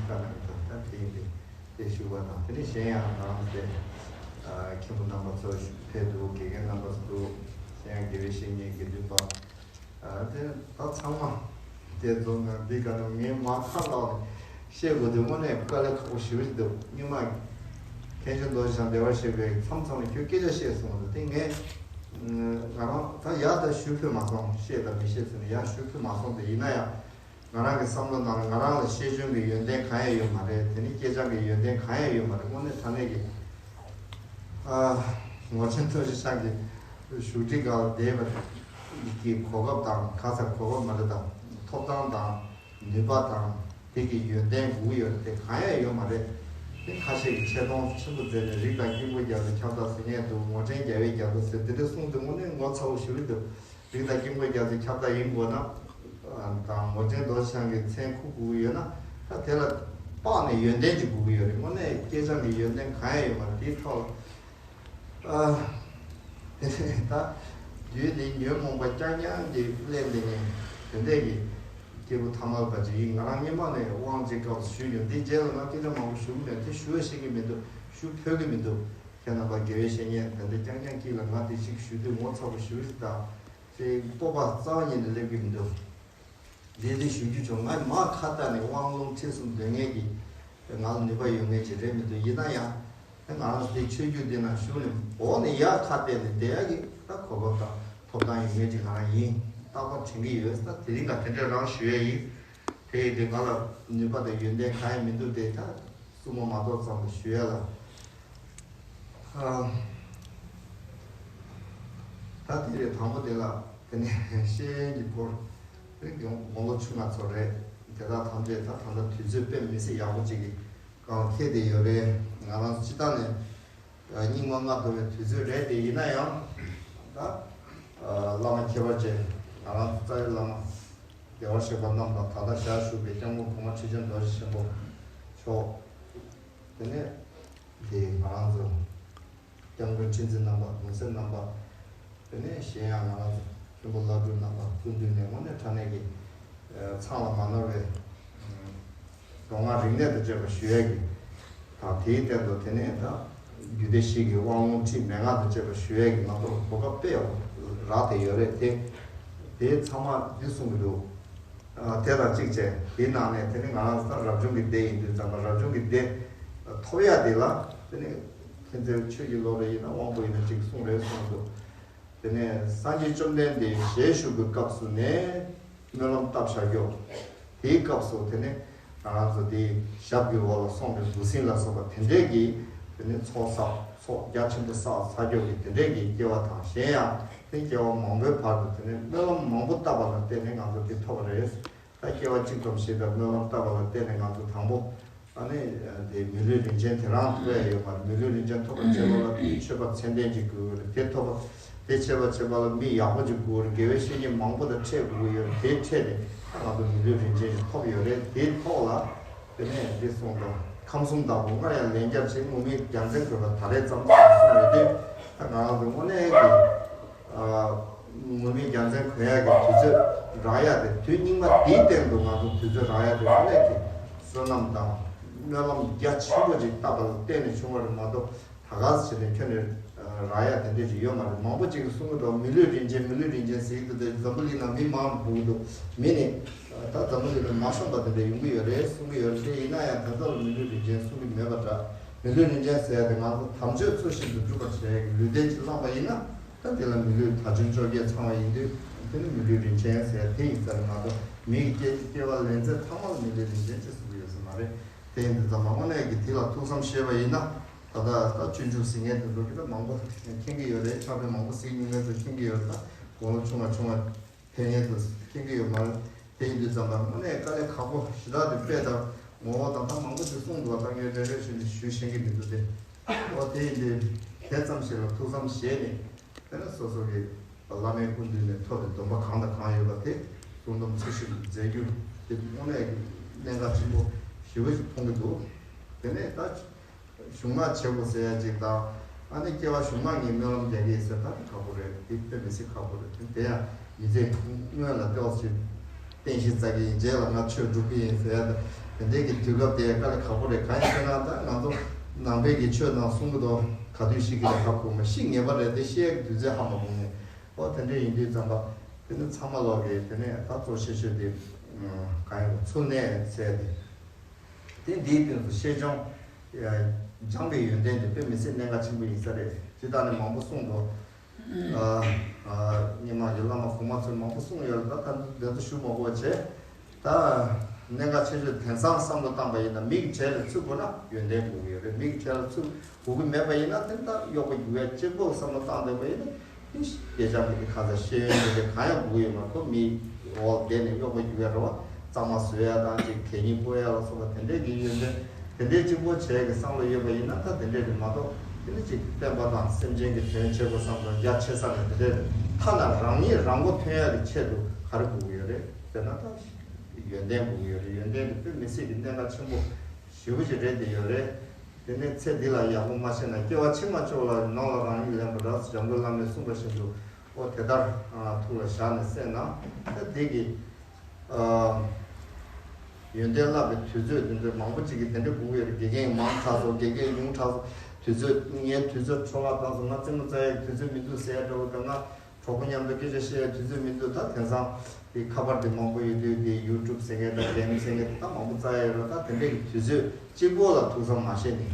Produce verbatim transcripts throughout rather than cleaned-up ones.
ཁ་ནང་དུ་ད་དེ་ཡིན་ཏེ་དེ་ཞུ་བ་དང་། དེ་ནས་གཞན་ཡང་རང་དེ་མཁན་པོ་རྣམ་པ་ཚོ་ཕེབས་འདུག་དགེ་རྒན་རྣམ་པ་ཚོ་འདུག་གཞན་ཡང་དགེ་བའི་བཤེས་གཉེན་དགེ་འདུན་པ། དེ་ད་ཚང་མ་དེ་ཚོ་ང་འདི་ག་ནས་ངས་མ་ཁ་ལག་ནས་བཤད་དགོས་དུས་དངོས་གནས་དཀའ་ལས་ཁག་པོ་ཞེ་པོ་ཞིག་འདུག་སྔོན་མ་མཁན་ཆེན་རྡོ་རྗེ་འཆང་བདེ་བར་གཤེགས་པའི་མཚམས་མཚམས་ལ་ཁྱོད་སྐད་ཆ་བཤད་སོང་འདུག་དེ་ངས་ང་རང་ད་ཡག་ད་ཞུ་ཕོད་མ་སོང་། བཤད་ད་མི་བཤད་ཟེར་ནས་ཡག་ཞུ་ཕོད་མ་སོང་། དེ་ཡིན་ན་ཡང་ང་རང་གི་བསམ་བློ་ནང་ལ་ང་རང་ལ་བཤད་རྒྱུན་གྱི་ཡོན་ཏན་གང་ཡང་ཡོད་མ་རེད། དེ་ནི་སྐད་ཆ་གི་ཡོན་ཏན་གང་ཡང་ཡོད་མ་རེད། དངོས་གནས་དྲང་གནས་ཀྱི། ཨ། ངོར་ཆེན་ཐོས་རྗེ་ཤག་གི་བཞུགས་ཁྲི་སྒང་ལ་བསྡད་པ་གི་གོ་སྐབས་དང་། ག་ཚ་གོ་སྐབས་མ་རེད་དང་། ཐོབ་ཐང་དང་ནུས་པ་དང་དེ་གི་ཡོན་ཏན་དགོས་ཀྱི་ཡོད་རེད་དེ་གང་ཡང་ཡོད་མ་རེད། དེ་ཁ་ཤས་ཀྱིས་ཆེ་མཐོང་ཆེན་པོ་མཛད་ནས་རིགས་དང་དཀྱིལ་འཁོར་རྒྱ་མཚོའི་ཁྱབ་བདག་ཟེར་མཁན་འདུག་ངོར་ཆེན་རྒྱལ་བའི་རྒྱ་མཚོ་ཟེར་དེ་འདྲ་གསུངས་དུས་དངོས་གནས་ངོ་ཚ་བོ་ཞེ་པོ་འདུག་རིགས་དང་དཀྱིལ་འཁོར་རྒྱ་མཚོའི་ཁྱབ་བདག་ཡིན་དགོས་ན་དང་ངོར་ཆེན་རྡོ་རྗེ་འཆང་གི་མཚན་ཁུར་དགོས་ཀྱི་ཡོད་ན། ད་དེ་ལ་དཔག་ནས་ཡོན་ཏན་ཅིག་དགོས་ཀྱི་ཡོད་རེད། དངོས་གནས་སྐད་ཆ་གི་ཡོན་ཏན་གང་ཡང་ཡོད་མ་རེད། དེའི་ཐོག་ལ་ཨ། དེ་ནས་ད་རྒྱུད་འདི་ཉོན་མོངས་པ་རྐྱང་རྐྱང་གིས་བསླད་འདི་ནས་དེ་འདྲས་ཀྱི་སྐྱེས་བུ་ཐ་མལ་པ་ཅིག་ཡིན། ང་རང་སྔོན་མ་ནས་དབང་ཅིག་སྐབས་སུ་ཞུས་ཡོད། འདི་རྗེས་ལ་ང་སྐད་ཆ་མང་པོ་ཞུ་གི་མེད། དེ་ཞུ་ཤེས་ཀྱི་མི་འདུག་ཞུ་ཕོད་ཀྱི་མི་འདུག་ཁྱེད་རྣམ་པ་དགེ་བའི་བཤེས་གཉེན་དེ་འདྲ་རྐྱང་རྐྱང་དཀྱིལ་ལ་ང་དེ་ཞིག་ཞུ་དུས་ངོ་ཚ་པོ་ཞེ་པོ་ཞིག་དང་། དེ་སྤོབས་པ་རྩ་བ་ཉིད་ནས་སླེབས་ཀྱི་མི་འདུག་འདི་འདི་ཞུ་རྒྱུ་བྱུང་། ང་མ་ཁ་བཏགས་ནས་དབང་ལུང་ཁྲིད་གསུམ་འདོན་མཁན་གྱི་ང་ལ་ནུས་པ་ཡོད་མཁན་ཅིག་རེད་མི་འདུག་ཡིན་ན་ཡང་ང་རང་ཚོ་དེ་ཆོས་བརྒྱུད་འདི་ནང་ཞུགས་ནས་འོག་ནས་ཡར་ཁ་གཏད་ནས་བསྡད་ཡག་གི་ད་གོ་སྐབས་དང་ཐོབ་ཐང་ཡོད་མཁན་ཅིག་ང་རང་ཡིན། རྟག་པར་དྲན་གྱི་ཡོད། ད་དེ་རིང་ང་དེ་འདྲ་རང་ཞུ་ཡས་ཡིན། དེ་ཡིན་དུས་ང་ལ་ནུས་པ་དང་ཡོན་ཏན་གང་ཡང་མི་འདུག་དེ་ད་སྲུ་མོ་མ་གཏོགས་ཙམ་དུ་ཞུ་ཡ་ལ། ཨ། ད་དེ་རེད། དང་པོ་དེ་ལ་དེ་ནས་ཤེས་ཡོན་གྱི་སྐོར་རེད། དགུང་ལོ་ཆུང་ང་ཚོ་རེད། དེ་དག་ཐམས་ཅད་ད་ད་ལྟ་དུས་ཚོད་དཔེ་མི་སྲིད་ཡག་པོ་ཅིག་གི་སྒང་འཁེལ་བསྡད་ཡོད་རེད། ང་རང་ཚོ་སྤྱི་བཏང་ནས་སྙིང་མ་ལྔ་བདོ་བའི་དུས་ཚོད་རེད། དེ་ཡིན་ན་ཡང་ད་བླ་མ་ཁྱད་པར་ཅན་ང་རང་ཚོ་རྩ་བའི་བླ་མ་བདེ་བར་གཤེགས་པ་རྣམས་དང་། ད་ལྟ་ཞལ་བཞུགས་པའི་སྐྱབས་མགོན་གོང་མ་ཁྲི་ཆེན་རྡོ་རྗེ་ཆེན་པོ་མཆོག་དེ་ནས་དེ་ང་རང་ཚོ་སྐྱབས་མགོན་ཁྲི་འཛིན་རྣམ་པ། གོང་གསལ་རྣམ་པ། དེ་ནས་གཞན་ཡང་ང་རང་ཚོ་མཁན་པོ་བླ་སྤྲུལ་རྣམ་པ་སྐུ་མདུན་ནས་དངོས་གནས་དྲང་གནས་ཀྱི་ཚང་ལ་མ་ནོར་བའི་མདོ་སྔགས་རིག་གནས་དང་བཅས་པ་ཞུ་ཡས་ཀྱི་དང་། དེའི་སྟེང་དུ་དེ་ནས་ད་རྒྱུད་སྡེ་བཞི་གི་དབང་ལུང་ཁྲིད་མན་ངག་དང་བཅས་པ་ཞུ་ཡས་ཀྱི་ང་ཚོ་ལ་གོ་སྐབས་དཔེ་ཡག་པོ་རག་བསྡད་ཡོད་རེད་དེ། དེ་ཚང་མ་འདི་གསུང་གི་འདུག་ཨ། དེ་དང་གཅིག་བྱས་དེའི་ནང་ནས་དེ་ནི་ང་རང་ཚོ་ད་རབ་བྱུང་གི་སྡེ་ཡིན་དུས་ཙམ་པ་རབ་བྱུང་གི་སྡེ་ཐོབ་ཡ་དེ་ལ་དེ་ནི་མཁྱེན་བརྩེ་ཆོས་ཀྱི་བློ་རེ་ཡིན་ན་དབང་པོ་ཡིན་ན་གཅིག་གསུང་རེ་གསུང་འདུག་དེ་ནས་སངས་རྒྱས་བཅོམ་ལྡན་འདས་ཞལ་བཞུགས་པའི་སྐབས་སུ་ནས་སྨོན་ལམ་བཏབ་བཞག་རྒྱུ། དེའི་སྐབས་སུ་དེ་ནས་ང་རང་ཚོ་དེའི་ཞབས་ཀྱི་འོག་ལ་སོང་བའི་འབུ་སྲིན་ལ་སོགས་པ་དེ་འདྲས་ཀྱི་དེ་ནས་ཚོགས་བསགས། ཚོགས་རྒྱ་ཆེན་པོ་བསགས་ཚར་རྒྱུ་གི་དེ་འདྲས་ཀྱི་སྐྱེ་བ་དང་། གཞན་ཡང་དེ་སྐྱེ་བ་མང་པོའི་བར་དུ་དེ་ནས་སྨོན་ལམ་མང་པོ་བཏབ་པ་ལ་བརྟེན་ནས་ང་ཚོ་དེ་ཐོབ་པ་རེད། ད་སྐྱེ་བ་གཅིག་ཙམ་ཞིག་དང་སྨོན་ལམ་བཏབ་པ་ལ་བརྟེན་ནས་ང་ཚོ་དང་པོ་ཨ་ནི་དེ་མི་ལུས་རིན་ཆེན་དེ་རང་ཐོབ་ཡ་ཡོད་མ་རེད། མི་ལུས་རིན་ཆེན་ཐོབ་པར་བྱེད་པ་ལ་དེའི་མཆོད་པ་ཚད་ལྡན་ཅིག་དགོས་ཀྱི་རེད། དེ་ཐོབ་པ་དེ་བྱེད་པ་བྱེད་པ་ལ་མི་ཡག་པོ་ཅིག་དགོས་ཀྱི་རེད། དགེ་བའི་བཤེས་གཉེན་མང་པོ་དང་འཕྲད་དགོས་ཀྱི་ཡོད་རེད། དེ་འཕྲད་ནས་ད་ང་ཚོ་མི་ལུས་རིན་ཆེན་ཞིག་ཐོབ་ཡོད་རེད། དེའི་ཐོག་ལ་དེ་ནས་འདི་གསུངས་འདུག་ཁམས་གསུམ་བདག་པོ་སྔར་ཡང་ལན་བརྒྱར་བྱེད། ངུར་སྨྲིག་རྒྱལ་མཚན་གོན་པ་ད་རེས་ཙམ་གསུངས་ཡོད་དུས། ད་ང་རང་ཚོ་དངོས་གནས་ཀྱི་ངུར་སྨྲིག་རྒྱལ་མཚན་གོན་ཡག་གི་དུས་ཚོད་རག་ཡག་དེ། དུས་སྙིགས་མ་འདིའི་སྟེང་དུ་ང་ཚོ་དུས་ཚོད་རག་ཡག་དེ་དངོས་གནས་ཀྱི་བསོད་ནམས་དང་སྨོན་ལམ་རྒྱ་ཆེན་པོ་ཅིག་བཏབ་པ་ལ་བརྟེན་ནས་བྱུང་བ་རེད་མ་གཏོགས། ད་ག་ཟེར་ནས་ཁྱོན་ནས་རག་ཡག་དེ་འདྲས་ཅིག་ཡོད་མ་རེད། མང་པོ་ཅིག་གིས་གསུང་གི་འདུག་མི་ལུས་རིན་ཆེན། མི་ལུས་རིན་ཆེན་ཟེར་གྱི་འདུག་དེ་འཛམ་བུ་གླིང་ནང་མི་མང་པོ་འདུག་མི་ནི་ད་འཛམ་བུ་གླིང་ནང་མ་ཤོང་པ་དེ་འདྲ་ཡོང་གི་ཡོད་རེད། གསུང་གི་ཡོད་རེད། དེ་ཡིན་ན་ཡང་དེ་ཚོ་ལ་མི་ལུས་རིན་ཆེན་གསུང་གི་མེད་པ་འདྲ། མི་ལུས་རིན་ཆེན་ཟེར་ཡ་དེ་ང་ཚོ་དམ་ཆོས་ཚུལ་བཞིན་དུ་སྒྲུབ་པར་བྱེད་ཡ་གི་ལུས་རྟེན་ཅིག་བླངས་པ་ཡིན་ན། ད་དེ་ལ་མི་ལུས་དག་ཅིང་བཅོ་བརྒྱད་ཚང་བ་ཡིན་དུས། དེ་ནི་མི་ལུས་རིན་ཆེན་ཟེར་ཡ་དེ་ཡིན་ས་རེད་མ་གཏོགས། མི་གི་སྐྱེ་སྐྱེ་བ་ལེན་ཚད་ཚང་མ་ལ་མི་ལུས་རིན་ཆེན་ཅེས་གསུང་གི་ཡོད་ས་མ་རེད། དེ་ཡིན་དུས་ཙམ་པ་དངོས་གནས་ཀྱི་དེ་ལ་ཐུགས་བསམ་བཞེས་པ་ཡིན་ན། ད་ལྟ་ད་སྤྱོད་འཇུག་ཟེར་མཁན་དེ་ཚོ་གི་ད་མང་པོ་མཁྱེན་གྱི་ཡོད་རེད། ཕྱག་དཔེ་མང་པོ་གཟིགས་མྱོང་མཁན་ཚོ་མཁྱེན་གྱི་ཡོད་རེད། ད་དགུང་ལོ་ཆུང་བ་ཆུང་བ་ཕེབས་མཁན་ཚོ་མཁྱེན་གྱི་ཡོད་མ་རེད། དེ་ཡིན་དུས་ཙམ་པ་དངོས་གནས་དཀའ་ལས་ཁག་པོ་ཞེ་དྲག་དེ་དཔེ་དང་ངོ་བོ་དང་ད་མང་པོ་ཞིག་གསུངས་འདུག་ད་ངས་རེ་རེ་བཞིན་དུ་ཞུ་ཤེས་ཀྱི་མི་འདུག་སྟེ། འོ་དེ་ཡིན་དུས་དེ་ཙམ་ཞིག་ལ་ཐུགས་བསམ་བཞེས་ནས། དེ་ནས་སོ་སོ་གི་བླ་མའི་སྐུ་མདུན་ནས་ཐོབ་པའི་སྡོམ་པ་གང་དང་གང་ཡོད་པ་དེ་སྲུང་སྡོམ་ཚུལ་བཞིན་དུ་མཛད་རྒྱུ་དེ་དངོས་གནས་ཀྱི་གནད་འགག་ཆེན་པོ་ཞེ་པོ་ཞིག་མཐོང་གི་འདུག་དེ་ནས་ད་གཞུང་ལུགས་བྱེད་དགོས་ཟེར་ཡ་ཅིག་དང་། ཨ་ནི་སྐྱེ་བ་གཞུང་ལུགས་ངས་སྨོན་ལམ་རྒྱག་གི་ཡིན་ཟེར་ད་དེ་ཁག་པོ་རེད། དེ་དཔེ་མི་སྲིད་ཁག་པོ་རེད། དེ་ཡང་མི་ཚེ་སྔོན་ལ་ལྟོས་ཟེར། རྟེན་གཞི་རྩ་གི་ཡིན། རྗེས་ལ་ང་ཆོས་སྒྲུབ་ཀྱི་ཡིན་ཟེར་ཡ་དེ་འདྲའི་གི་དུས་སྐབས་དེ་དཀའ་ལས་ཁག་པོ་རེད། གང་ཡིན་ཟེར་ན་ད་ང་ཚོ་ནང་པའི་གི་ཆོས་ནང་གསུང་གི་འདུག་ག་དུས་ཤི་གི་རེད་ཧ་གོ་མ་ཤི་ངེས་པ་རེད། དེ་ཤི་ཡ་གི་དུས་ཚོད་ཧ་མ་གོ་ངེས། ཨོ་དེ་འདྲ་ཡིན་དུས་ཙམ་པ་དེ་ནི་ཚང་མ་ལོག་གི་དེ་ནས་ད་གཙོ་ཆེ་ཤོས་དེ་གང་ཡིན་ཚུལ་གནས་ཟེར་དེ། དེ་འདིའི་སྟེང་དུ་ཤེས་སྦྱོང་སྦྱངས་པའི་ཡོན་ཏན་དེ་དཔེ་མི་སྲིད་གནད་འགག་ཆེན་པོ་ཡིན་ས་རེད། ཇི་ལྟར་ནས་མང་པོ་གསུངས་འདུག་ཨ་ཨ་སྔོན་མ་གི་བླ་མ་གོང་མ་ཚོས་མང་པོ་གསུངས་ཡོད་རེད། ད་ད་དེ་ཚོ་ཞུ་མ་དགོས་བྱས། ད་གནད་འགག་ཆེ་ཤོས་དེང་སང་བསམ་བློ་བཏང་པ་ཡིན་ན་མིག་གྲལ་ལ་ཚུད་དགོས་ན་ཡོན་ཏན་དགོས་ཀྱི་ཡོད་རེད། མིག་གྲལ་ལ་ཚུད་དགོས་ཀྱི་མེད་པ་ཡིན་ན་དེ་ལྟར་གཡོག་པོ་རྒྱུག་ཡ་གཅིག་པོ་བསམ་བློ་བཏང་བསྡད་པ་ཡིན་ན། སྐད་ཆ་མི་དེ་ཁ་ཚ་ཤེས་ཡོན་དེ་འདྲ་གང་ཡང་དགོས་ཡོད་མ་རེད། ཁོ་མི་འོག་བསྡད་ནས་གཡོག་པོ་རྒྱུག་ཡ་རེད་བ། གཙང་མ་བཟོ་ཡ་དང་ཅིག་གད་སྙིགས་སྤོ་ཡ་ལ་སོགས་པ་དེ་འདྲའི་གི་ཡོན་ཏན་དེ་འདྲའི་གཅིག་པོ་བྱས་ཀྱི་བསམ་བློ་ཡོད་པ་ཡིན་ན་ད་དེ་འདྲའི་རེད་མ་གཏོགས། དེ་ནི་ཅིག་བསྟན་པ་དང་སེམས་ཅན་གྱི་དོན་བྱེད་དགོས་བསམ་བློ་རྒྱ་ཆེ་ས་ནས་དེ་འདྲའི་རེད། ཐ་ན་རང་ཉིད་རང་མགོ་ཐོན་ཡ་གི་ཆེད་དུ་ག་རེ་དགོས་ཀྱི་ཡོད་རེད་ཟེར་ན་ད་ཡོན་ཏན་དགོས་ཀྱི་ཡོད་རེད། ཡོན་ཏན་དེ་དཔེ་མི་སྲིད་ཀྱི་གནད་འགག་ཆེན་པོ་ཞེ་པོ་ཅིག་རེད་བསྡད་ཡོད་རེད། དེ་ནས་ཚེ་འདི་ལ་ཡག་པོ་མ་བྱས་ན་སྐྱེ་བ་ཕྱི་མ་ལྕོགས་ལ་ནོར་ལ་རང་ཉིད་ལེན་པ་འདྲ། འཇམ་མགོན་བླ་མས་གསུངས་པ་བཞིན་དུ་ཨོ་དེ་ལྟར་ཐུགས་ལ་བཞག་ནས་བསྲེས་ན་ད་དེ་གི་ཡོན་ཏན་བསླབ་པའི་དུས་ཚོད་དེ་ཚོ་མང་པོ་ཅིག་གིས་དེ་འདྲ་དགོངས་ཡོད་རེད། དགེ་རྒན་མང་དྲགས་སོང་། དགེ་རྒན་ཉུང་དྲགས་སོང་། དུས་ཚོད་ངའི་དུས་ཚོད་འཕྲོ་བརླག་བཏང་སོང་། ང་རྩེད་མོ་རྩེ་ཡའི་དུས་ཚོད་མི་འདུག་ཟེར་ཡ་འདྲ་བོ་དང་། ང་གྲོགས་པོ་མཉམ་དུ་སྐད་ཆ་བཤད་ཡ་དུས་ཚོད་མི་འདུག་ད་དེང་སང་དེ་ཁ་པར་དེ་མང་པོ་ཡོད་དུས་དེ་ཡུ་ཊུབ་ཟེར་མཁན་དང་གེམ་ཟེར་མཁན་དེ་ད་མང་པོ་རྩ་ཡ་ཡོད་རེད། ད་དེ་འདྲའི་གི་དུས་ཚོད་གཅིག་པོ་ལ་ཐུགས་བསམ་མ་བཞེས་ནས།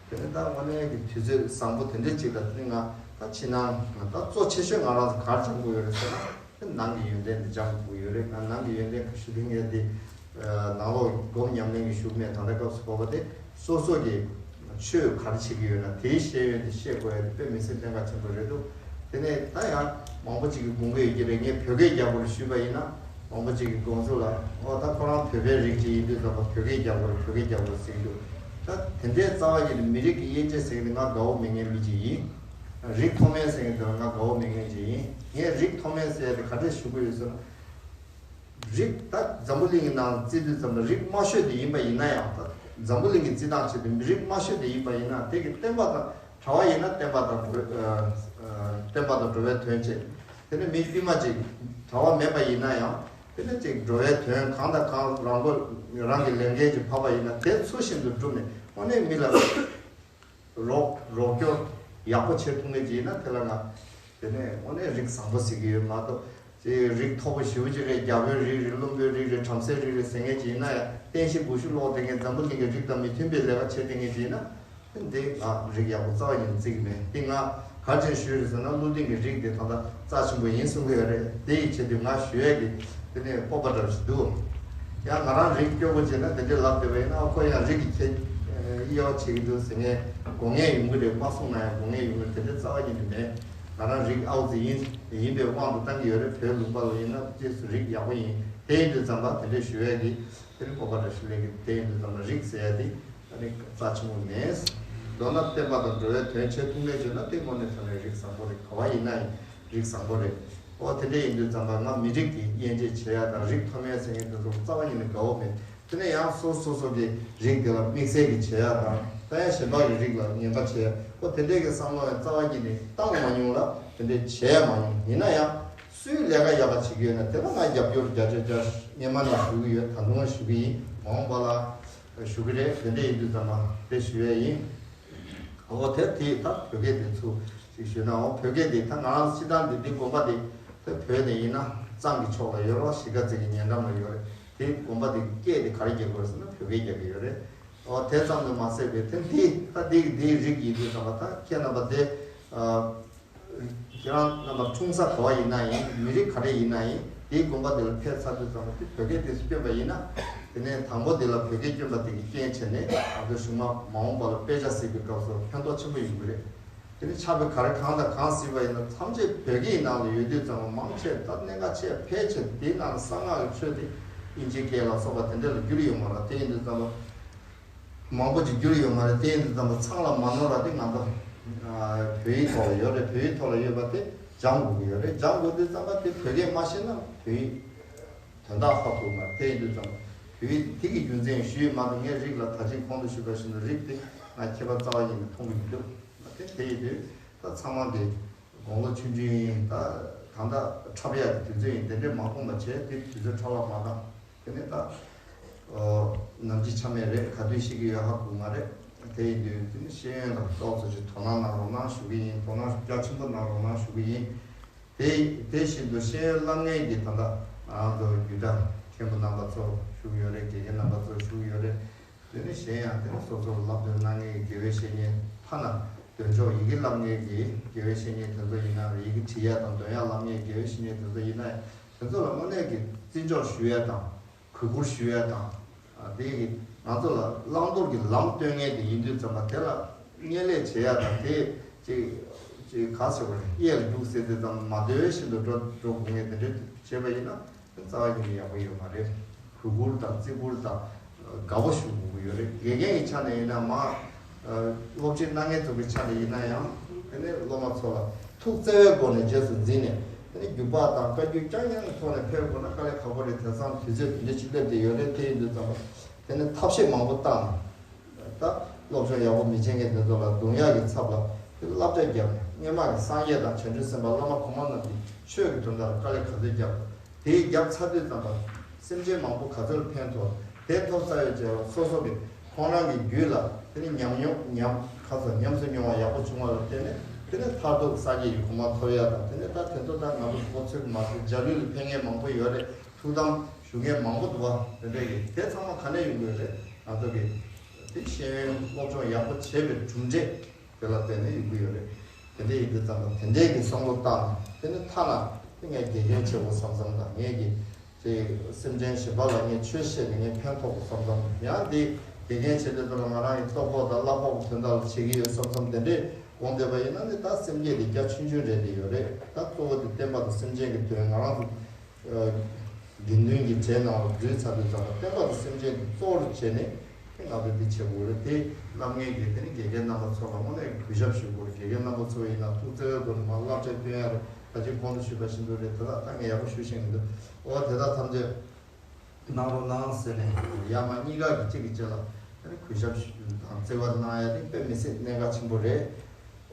དེ་ནས་ད་དངོས་གནས་ཀྱི་དུས་ཚོད་བཟང་པོ་དེ་འདྲ་ཅིག་ལ་དེ་ནས་ང་ད་ཕྱི་ནང་ད་གཙོ་ཆེ་ཤོས་ང་རང་ཚོ་ག་རེ་སྦྱང་དགོས་ཡོད་རེད་ཟེར་ན། དེ་ནང་གི་ཡོན་ཏན་དེ་སྦྱང་དགོས་ཡོད་རེད། ང་ནང་གི་ཡོན་ཏན་ག་ཞུ་གི་ངས་དེ་ནང་ལོགས་སྒོམ་ཉམས་ལེན་གྱི་ཞུ་གི་མེད། ད་ལྟ་སྐབས་སུ་བབ་པ་དེ་སོ་སོ་གི་ཆོས་ག་རེ་བྱེད་ཀྱི་ཡོད་ན་དེའི་ཤེས་ཡོན་དེ་ཤེས་དགོས་ཡ་དེ་དཔེ་མི་སྲིད་གནད་འགག་ཆེན་པོ་རེད་འདུག་དེ་ནས་ད་ཡང་མང་པོ་ཅིག་གིས་དགོངས་ཀྱི་ཡོད་ཀྱི་རེད། ངས་བོད་སྐད་རྒྱག་དགོས་རེད་ཞུས་པ་ཡིན་ན། མང་པོ་ཅིག་གིས་དགོངས་ཚུལ་ལ་ཨོ་ད་ཁོ་རང་བོད་པའི་རིགས་ཅིག་ཡིན་དུས་ཙམ་པ་བོད་སྐད་རྒྱག་དགོས་རེད། བོད་སྐད་རྒྱག་དགོས་རེད་ཟེར་གྱི་འདུག་ད་དེ་འདྲའི་རྩ་བ་ཉིད་ནས་མི་རིགས་ཀྱི་དབྱེ་འབྱེད་ཟེར་གྱི་འདུག་ང་དགའ་བོ་མེད་མཁན་མི་ཅིག་ཡིན། རིགས་མཐོ་དམན་ཟེར་མཁན་དེ་ལ་ང་དགའ་བོ་མེད་མཁན་ཅིག་ཡིན། ངས་རིགས་མཐོ་དམན་ཟེར་ཡ་དེ་ག་འདྲས་ཞུ་གི་ཡོད་ཟེར་ན། རིགས་ད་འཛམ་བུ་གླིང་གི་ནང་བརྩི་དུས་ཙམ་པ་རིགས་དམའ་ཤོས་དེ་ཡིན་པ་ཡིན་ན་ཡང་། ད་འཛམ་བུ་གླིང་གི་བརྩི་སྟངས་བྱེད་དུས་མི་རིགས་དམའ་ཤོས་དེ་ཡིན་པ་ཡིན་ན་དེ་གི་བསྟན་པ་དང་གྲྭ་བ་ཡིན་ན་བསྟན་པ་དང་འགྲོ་ཨ་ཨ་བསྟན་པ་དང་འགྲོ་བའི་དོན་བྱེད། དེ་ནས་མི་དཀྱུས་མ་ཅིག་གྲྭ་བ་མེད་པ་ཡིན་ན་ཡང་དེ་ནས་ཅིག་འགྲོ་བའི་དོན་གང་དང་གང་རང་མགོ་རང་གི་ལས་འགན་ཅིག་བབས་པ་ཡིན་ན་དེ་ཚུལ་བཞིན་དུ་བསྒྲུབས་ནས་དངོས་གནས་མི་ལ་རོགས་རོགས་སྐྱོར་ཡག་པོ་བྱེད་ཐུབ་མཁན་ཅིག་ཡིན་ན་དེ་ལ་ང་དེ་ནས་དངོས་གནས་རིགས་བཟང་པོ་ཟེར་གྱི་ཡོད་མ་གཏོགས། ཅིག་རིགས་མཐོ་པོ་ཞེ་པོ་ཅིག་རེད། རྒྱ་བོད་རིགས་རེད། བླུན་པོའི་རིགས་རེད། བྲམ་ཟེའི་རིགས་རེད་ཟེར་མཁན་ཅིག་ཡིན་ན་ཡང་རྟེན་གཞི་སྒོ་ཕྱུགས་ལོག་བསྡད་མཁན་འཛམ་བུ་གླིང་གི་རིགས་དང་མི་མཐུན་པའི་ལས་ཀ་བྱེད་བསྡད་མཁན་ཅིག་ཡིན་ན། འདི་ང་རིགས་ཡག་པོ་རྩ་བ་ཉིད་ནས་བརྩི་གི་མེད། འདི་ང་ག་རེ་བྱས་ནས་ཞུས་རེད་ཟེར་ན། བློ་གདེང་གི་རིགས་དེ་ད་ལྟ་རྩ་ཆེན་པོ་ཡིན་གསུང་གི་ཡོད་རེད། དེ་ཡི་ཆེད་དུ་ང་ཞུ་ཡས་ཀྱི་དེ་ནས་སྤོབས་པ་འདྲ་ཞིག་འདུག་ཡང་ང་རང་རིགས་སྐྱོ་པོ་བྱས་ན་དེ་འདྲའི་ལབ་བསྡད་པ་ཡིན་ན། ཨ་ཁོ་ཡང་རིགས་ཀྱི་ཁྱད་དབྱེ་བ་ཕྱེ་གི་འདུག་ཟེར་མཁན་དགོངས་མཁན་ཡོང་གི་རེད། མ་གསུངས་ན་ཡང་དགོངས་མཁན་ཡོང་གི་རེད། དེ་འདྲའི་རྩ་བ་ཉིད་ནས་མེད། ང་རང་རིགས་ཨའུ་ཙི་ཡིན། ཡིན་པའི་དབང་དུ་བཏང་གི་ཡོད་རེད། བོད་ལུང་པ་ལ་ཡིན་ན་རྗེས་སུ་རིགས་ཡག་པོ་ཡིན། དེ་ཡིན་དུས་ཙམ་པ་དེ་འདྲའི་ཞུ་ཡས་ཀྱི་དེ་ནི་སྤོབས་པ་འདྲ་ཞིག་སླེབས་ཀྱི། དེ་ཡིན་དུས་ཙམ་པ་རིགས་ཟེར་ཡ་དེ་ཨ་ནི་རྩ་ཆེན་པོ་མེད། མདོར་ན་བསྟན་པ་དང་འགྲོ་བའི་དོན་བྱེད་ཐུབ་མཁན་བྱུང་ན་དེ་དངོས་གནས་དྲང་གནས་རིགས་བཟང་པོ་རེད། ག་བ་ཡིན་ན་ཡང་རིགས་བཟང་པོ་རེད། ཨོ་དེ་འདྲ་ཡིན་དུས་ཙམ་པ་ང་མི་རིགས་ཀྱི་དབྱེ་འབྱེད་བྱེད་ཡ་དང་རིགས་མཐོ་དམན་ཟེར་མཁན་དེ་ཚོ་རྩ་བ་ཉིད་ནས་དགའ་བོ་མེད། དེ་ནས་ཡང་སོ་སོ་སོ་གི་རིགས་དེ་ལ་དམིགས་བསལ་གྱི་བྱེད་ཡ་དང་། ད་ཡང་གཞན་པ་གི་རིགས་ལ་ངན་པ་བྱེད་ཡ། ཨོ་དེ་འདྲའི་གི་བསམ་བློ་ཡང་རྩ་བ་ཉིད་ནས་བཏང་མ་མྱོང་ལ་དེ་འདྲའི་བྱེད་ཡ་མ་མྱོང་། ཡིན་ན་ཡང་སུའི་ལས་ཀ་ཡག་ག་བྱེད་ཀྱི་ཡོད་ན་དེ་ལ་ང་རྒྱབ་སྐྱོར་བརྒྱ་ཆ་བརྒྱ་སྔོན་མ་ནས་ཞུ་གི་ཡོད། ད་དུང་ཞུ་གི་ཡིན། མ་འོངས་པ་ལ་ཞུ་གི་རེད། དེ་འདྲ་ཡིན་དུས་ཙམ་པ་དེ་ཞུ་ཡས་ཡིན། འོ་དེ་དེ་ད་བོད་སྐད་དེ་ཚུར་ཞིག་ཞུས་ན། འོ་བོད་སྐད་དེ་ད་ང་རང་སྤྱིར་བཏང་འདི་འདི་དགོན་པ་དེ་དེ་བོད་ནས་ཡིན་ན་གཙང་གི་ཕྱོགས་ལ་ཡོད་རོགས། གཞིས་ཀ་རྩེ་གི་ཉེ་འགྲམ་ལ་ཡོད་རེད། དེ་དགོན་པ་དེ་སྐད་དེ་ག་རེ་རྒྱག་དགོས་རེད་ཟེར་ན་བོད་སྐད་རྒྱག་གི་ཡོད་རེད། འོ་དེ་ཙམ་དུ་མ་ཟད་པའི་དེ་འདི་ད་འདི་འདིའི་རིགས་ཡིན་དུས་ཙམ་པ་ད་ཁྱེད་རྣམ་པ་དེ་ཨ། ཁྱེད་རང་རྣམ་པ་འཁྲུངས་ས་ག་བ་ཡིན་ན་ཡིན། མི་རིགས་ག་རེ་ཡིན་ན་ཡིན། དེའི་དགོན་པ་དེ་ལ་ཕེབས་ཚར་དུས་ཙམ་པ་དེ་བོད་སྐད་དེ་ཚོ་བསྐྱོན་པ་ཡིན་ན། དེ་ནས་དང་པོ་དེ་ལ་བོད་སྐད་བསྐྱོན་པ་དེ་གི་རྐྱེན་བྱས་ནས་ང་ཚོ་གཞུག་མ་མ་འོངས་པ་ལ་དཔེ་ཆ་གཟིགས་པའི་སྐབས་སུ་ཕན་ཐོགས་ཆེན་པོ་ཡོང་གི་རེད། དེ་ནས་ཕྱག་དཔེ་ག་རེ་གང་དང་གང་གཟིགས་པ་ཡིན་ན་ཐམས་ཅད་བོད་སྐད་ནང་ལ་ཡོད་དུས་ཙམ་པ་མང་ཆེ་ད་གནད་འགག་ཆེ་ཕལ་ཆེར་དེའི་ནང་ལ་གསང་སྔགས་ཀྱི་ཆོས་དེ་དབྱིན་ཇིའི་སྐད་ལ་སོགས་པ་དེ་འདྲ་ལ་བསྒྱུར་ཡོད་མ་རེད། དེ་ཡིན་དུས་ཙམ་པ། མང་པོ་ཅིག་བསྒྱུར་ཡོད་མ་རེད། དེ་ཡིན་དུས་ཙམ་པ་ཚང་ལ་མ་ནོར་བ་དེ་ང་ཚོ་བོད་ཡིག་ཐོག་ལ་ཡོད་རེད། བོད་ཡིག་ཐོག་ལ་ཡོད་པ་དེ་སྦྱང་དགོས་ཀྱི་ཡོད་རེད། སྦྱང་དགོས་དུས་ཙམ་པ་དེ་བོད་སྐད་མ་ཤེས་ན་བོད་ཡིག་དོན་དག་ཧ་གོ་མ་རེད། དེ་ཡིན་དུས་ཙམ་པ་བོད་ཡིག་དེ་གི་རྒྱུ་མཚན་ཞུས་མ་གཏོགས། ངས་རིགས་ལ་ད་ཅིང་གོང་དུ་ཞུས་པ་བཞིན་དུ་རིགས་དེ་ང་ཁྱད་པར་རྩ་བ་ཉིད་ནས་མཐོང་གི་མི་འདུག་དེ་དེ་ཡིན་དུས་ད་ཚང་མ་གི་དགུང་ལོ་ཆུང་ཆུང་ཡིན། ད་ ད་ལྟ་འཁྲབ་ཡག་གི་དུས་ཚོད་ཡིན། དེ་འདྲས་མ་ཁོམ་པ་བྱས་དེ་དུས་ཚོད་འཕྲོ་བརླག་མ་བཏང་། དེ་ནས་ད་ནམ་འཆི་ཆ་མེད་རེད། ག་དུས་ཤི་གི་ཡོད་ཧ་གོ་མ་རེད། དེ་ཡིན་དུས་དེ་ནི་ཤེས་ཡོན་ལ་ཏོག་ཙམ་ཅིག་དོ་སྣང་གནང་རོགས་གནང་ཞུ་གི་ཡིན། དོ་སྣང་རྒྱ་ཆེན་པོ་གནང་རོགས་གནང་ཞུ་གི་ཡིན། དེ་དེ་བཞིན་དུ་ཤེས་ཡོན་བསླབ་མཁན་གྱི་ད་ལྟ་ང་རང་ཚོ་རྒྱུད་གྲྭ་མཁན་པོ་རྣམ་པ་ཚོ་ཞུ་གི་ཡོད་རེད། དགེ་རྒན་རྣམ་པ་ཚོ་ཞུ་གི་ཡོད་རེད། དེ་ནས་གཞན་ཡང་དེ་ནས་སོ་སོར་བསླབ་སྟོན་གནང་མཁན་གྱི་དགེ་བའི་བཤེས་གཉེན། ཐ་ན་འདོན་ཆོག་ཡི་གེ་བསླབ་མཁན་གྱི་དགེ་བའི་བཤེས་གཉེན་དེ་ཚོ་ཡིན་ན་རེད། ཡི་གེ་འབྲི་ཡག་དང་འདོན་ཡག་བསླབ་མཁན་གྱི་དགེ་བའི་བཤེས་གཉེན་དེ་ཚོ་ཡིན་ན་ཡང་དེ་ཚོ་ལ་དངོས་གནས་ཀྱི་བརྩི་འཇོག་ཞུ་ཡག་དང་གུས་བཀུར་ཞུ་ཡག་དང་། ཨ། དེ་གི་ང་ཚོ་ལ་བླང་དོར་གྱི་ལམ་སྟོན་མཁན་དེ་ཡིན་དུས་ཙམ་པ་དེ་ལ་བརྙས་ལས་བྱེད་ཡག་དང་། དེ་ཅིག་ཅིག་ག་ཟེར་བ་རེད། གཡས་ལ་རྒྱུགས་ཟེར་དུས་ཙམ་མ་འདོད་བཞིན་དུ་འགྲོ་འགྲོ་དགོས་མཁན་དེ་འདྲ་བྱས་པ་ཡིན་ན། རྩ་བ་ཉིད་ནས་ཡག་པོ་ཡོད་མ་རེད། གུས་བཀུར་དང་བརྩི་བཀུར་དང་དགའ་པོ་ཞུ་དགོས་ཀྱི་ཡོད་རེད། དགེ་རྒན་གྱི་ཆ་ནས་ཡིན་ན་མ། ཨ། སློབ་ཁྲིད་གནང་མཁན་ཚོ་གི་ཆ་ནས་ཡིན་ན་ཡང་། དེ་ནས་སློབ་མ་ཚོ་ལ་ཐུགས་བརྩེ་བའི་སྒོ་ནས་རྗེས་སུ་འཛིན་ནས། དེ་ནས་རྒྱུགས་སྤྲོད་དང་བཀའ་བཀྱོན་རྐྱང་རྐྱང་གི་ཐོག་ནས་ཕེབས་དགོས་ན་དཀའ་ལས་ཁག་པོ་རེད། དེང་སང་དུས་ཚོད་དེ་འདྲ་ཅིག་སླེབས་བསྡད་ཡོད་རེད། དེ་ཡིན་དུས་ཙམ་པ་དེ་ནས་ཐབས་ཤེས་མང་པོ་བཏང་ནས། ད་སློབ་སྦྱོང་ཡག་པོ་མི་བྱེད་མཁན་དེ་ཚོ་ལ་རྡུང་ཡག་གི་ཚབ་ལ་དེ་བསླབ་བྱ་བརྒྱབ་ནས། སྔོན་མ་གི་སངས་རྒྱས་དང་བྱང་ཆུབ་སེམས་དཔའ་བླ་མ་གོང་མ་རྣམས་ཀྱི་ཆོས་ཀྱི་དོན་དག་ལ་དཀའ་ལས་ག་ཚོད་བརྒྱབ། དེ་བརྒྱབ་ཚར་དུས་ཙམ་པ་སེམས་ཅན་མང་པོ་ག་ཚོད་ལ་ཕན་ཐོགས། དེ་ཐོབ་ཚར་བའི་རྗེས་ལ་སོ་སོ་གི་ཁོང་རང་གི་རྒྱུད་ལ་དེ་ནི་ཉམས་མྱོང་ཉམས་ག་ཚོད་ཉམས་སུ་མྱོང་བ་ཡག་པོ་བྱུང་བ་ལ་བརྟེན་ནས། དེ་ནི་མཐར་ཐུག་སངས་རྒྱས་ཀྱི་གོ་འཕང་ཐོབ་ཡག་དང་། དེ་ནི་ད་དེ་ཚོ་ད་ང་ཚོ་གོ་ཚོད་མ་ཚོད་འཇའ་ལུས་ལ་ཕན་མཁན་མང་པོ་ཡོད་རེད། ཐུགས་དམ་ཞུ་མཁན་མང་པོ་འདུག་བ། དེ་འདྲ་གི་དེ་ཚང་མ་ག་ནས་ཡོང་གི་ཡོད་རེད། ང་ཚོ་གི་དེ་ཤེས་ཡོན་སློབ་སྦྱོང་ཡག་པོ་བྱས་པའི་གྲུབ་འབྲས་དེ་ལ་བརྟེན་ནས་ཡོང་གི་ཡོད་རེད། དེ་འདྲ་ཡིན་དུས་ཙམ་པ་དེ་འདྲའི་གི་བསམ་བློ་བཏང་ནས། དེ་ནི་ཐ་ན་དེ་ངས་དགེ་རྒན་བྱེད་དགོས་བསམ་བསམ་དང་། ངས་ཀྱི་དེ་སེམས་ཅན་གཞན་པ་ལ་ངས་ཆོས་བཤད་ནས་ངས་ཕན་ཐོགས་དགོས་བསམ་བསམ། ཡང་དེ་དགེ་རྒན་བྱེད་དུས་ཙམ་པ་ང་རང་གི་ལྟོ་ཕོག་དང་གླ་ཕོག་གི་དོན་དག་ལ་བྱེད་ཀྱི་ཡོད་བསམ་བསམ་དེ་འདྲས་དགོངས་བསྡད་པ་ཡིན་ན་ནི། ད་སེམས་བསྐྱེད་དེ་རྒྱ་ཆུང་ཆུང་རེད་དེ་ཡོད་རེད། ད་གཙོ་བོ་དེ་བསྟན་པ་དང་སེམས་ཅན་གྱི་དོན། ང་རང་ཚོ་ཨ། དགེ་འདུན་གྱི་གྲས་ནང་ལ་འཛུལ་ཚར་དུས་ཙམ་པ་བསྟན་པ་དང་སེམས་ཅན་དེ་གཙོ་བོར་བྱས་ནས་ང་ཚོས་འདི་བྱེད་དགོས་རེད། དེ་བསླབ་མཁན་གྱི་དེ་ནི་དགེ་རྒན་རྣམ་པ་ཚོ་ལ་དངོས་གནས་གུས་ཞབས་ཞུ་དགོས་རེད། དགེ་རྒན་རྣམ་པ་ཚོ་ཡིན་ན་ཐུགས་བརྩེ་བའི་སྒོ་ནས་མར་བསླབ་བྱ་སྟོན་ཡ་རེད། ད་ཅི་གོང་དུ་ཞུས་པ་བཞིན་དུ་རེད། དེ་དག་ད་ངས་ཡག་པོ་ཞུ་ཤེས་མི་འདུག། འོ་དེ་དག་ཐམས་ཅད་གནང་རོགས་གནང་ཟེར་ནས། ཡར་མར་གཉིས་ཀ་གི་གཅིག་གི་གཅིག་ལ་དེ་ནི་གུས་ཞབས་ཞུ་དང་བརྩེ་བ་གནང་ཡ་དེ་དཔེ་མི་སྲིད་གནད་འགག་ཆེན་པོ་རེད།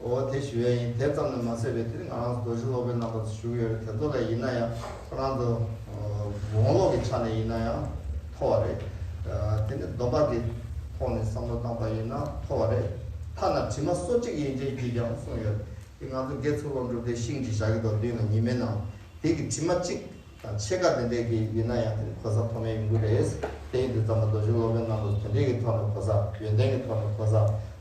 འོ་དེ་ཞུ་ཡ་ཡིན། དེ་ཙམ་ལས་མ་ཟད་པའི་དེ་ནི་ང་རང་ཚོ་རྡོ་རྗེ་སློབ་དཔོན་རྣམ་པ་ཚོ་ཞུ་གི་ཡོད་རེད། དེ་ཚོ་ལ་ཡིན་ན་ཡང་ཁོ་རང་ཚོ་ཨ་གོང་ལོག་གི་ཆ་ནས་ཡིན་ན་ཡང་མཐོ་བ་རེད། ཨ་དེ་ནི་སྡོམ་པ་གི་ཐོག་ནས་བསམ་བློ་བཏང་པ་ཡིན་ན་མཐོ་བ་རེད། ཐ་ན་དྲི་མ་སོ་གཅིག་ཡན་ཆད་ཀྱིས་ཀྱང་བསྲུང་ཡོད། དེ་ང་ཚོ་དགེ་ཚུལ་སློབ་འགྲུབ་སྟེ་ཤིང་གཅིག་བཞག་གི་འདུག། མདུན་ལ་ཉི་མའི་ནང་དེ་གི་དྲི་མ་གཅིག་དང་ཕྱེད་ཀ་དེ་འདྲས་ཀྱི་ཡིན་ན་ཡང་དེ་ནི་གོ་ས་མཐོ་དམན་ཡོང་གི་རེད། དེ་ཡིན་དུས་ཙམ་པ་རྡོ་རྗེ་སློབ་དཔོན་རྣམ་པ་ཚོ་དེ་འདྲས་ཀྱི་ཐོག་ནས་གོ་ས། ཡོན་ཏན་གྱི་ཐོག་ནས་གོ་ས།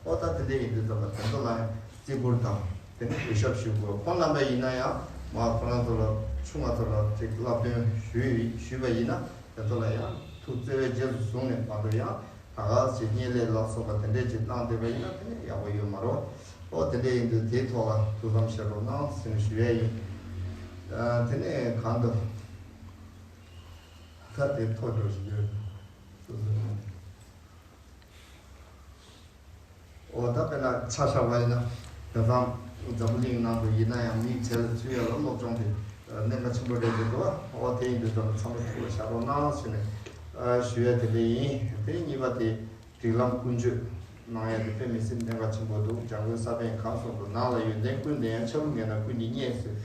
ཨོ་ད་དེ་འདྲས་ཡིན་དུས་ཙམ་པ་དེ་ཚོ་ལ་ཡང་བརྩི་བཀུར་དང་དེ་ནས་གུས་ཞབས་ཞུ་དགོས། ཁོང་རྣམ་པ་ཡིན་ན་ཡང་མར་ཁོ་རང་ཚོ་ལ་ཆུང་བ་ཚོ་ལ་ཅིག་བསླབ་སྟོན་ཞུས་ཞུས་པ་ཡིན་ན། དེ་ཚོ་ལ་ཡང་ཐུགས་བརྩེ་བས་རྗེས་སུ་བཟུང་ནས་མ་གཏོགས། ཡང་ད་ག་ཅིག་བརྙས་ལས་ལ་སོགས་པ་དེ་འདྲས་ཅིག་བཏང་བསྡད་པ་ཡིན་ན་དེ་ནི་ཡག་པོ་ཡོད་མ་རེད། ཨོ་དེ་འདྲས་ཡིན་དུས་དེའི་ཐོག་ལ་ཐུགས་བསམ་བཞེས་རོགས་གནང་ཟེར་ནས་ཞུ་ཡས་ཡིན། ཨ་དེ་ནས་གང་འདུག། ད་དེ་ཐོག་འགྲོ་བཞིན་ཡོད། སོ་སོ་ནས། ཨོ་ད་དཔེར་ན་ཆ་བཞག་པ་ཡིན་ན། དེང་སང་འཛམ་བུ་གླིང་ནང་དུ་ཡིན་ན་ཡང་མིའི་གྲས་ལ་ཚུད་ཡ་ལ་སློབ་སྦྱོང་དེ་གནད་འགག་ཆེན་པོ་རེད་འདུག་གོ། ཨོ་དེ་ཡིན་དུས་ཙམ་ལ་ཚང་མ་ཐུགས་ལ་བཞག་རོགས་གནང་ཞུས་ནས་ཞུ་ཡ་དེ་འདྲ་ཡིན། དེ་གཉིས་པ་དེ་སྒྲིག་ལམ་ཀུན་སྤྱོད་གནང་ཡ་དེ་དཔེ་མི་སྲིད་གནད་འགག་ཆེན་པོ་འདུག། འཇམ་མགོན་ས་པཎ་གང་གསུངས་འདུག། ནང་ལ་ཡོན་ཏན་ཀུན་ལྡན་ཡང་། ཆ་ལུགས་ངན་ན་ཀུན་གྱིས་བརྙས་ཟེར།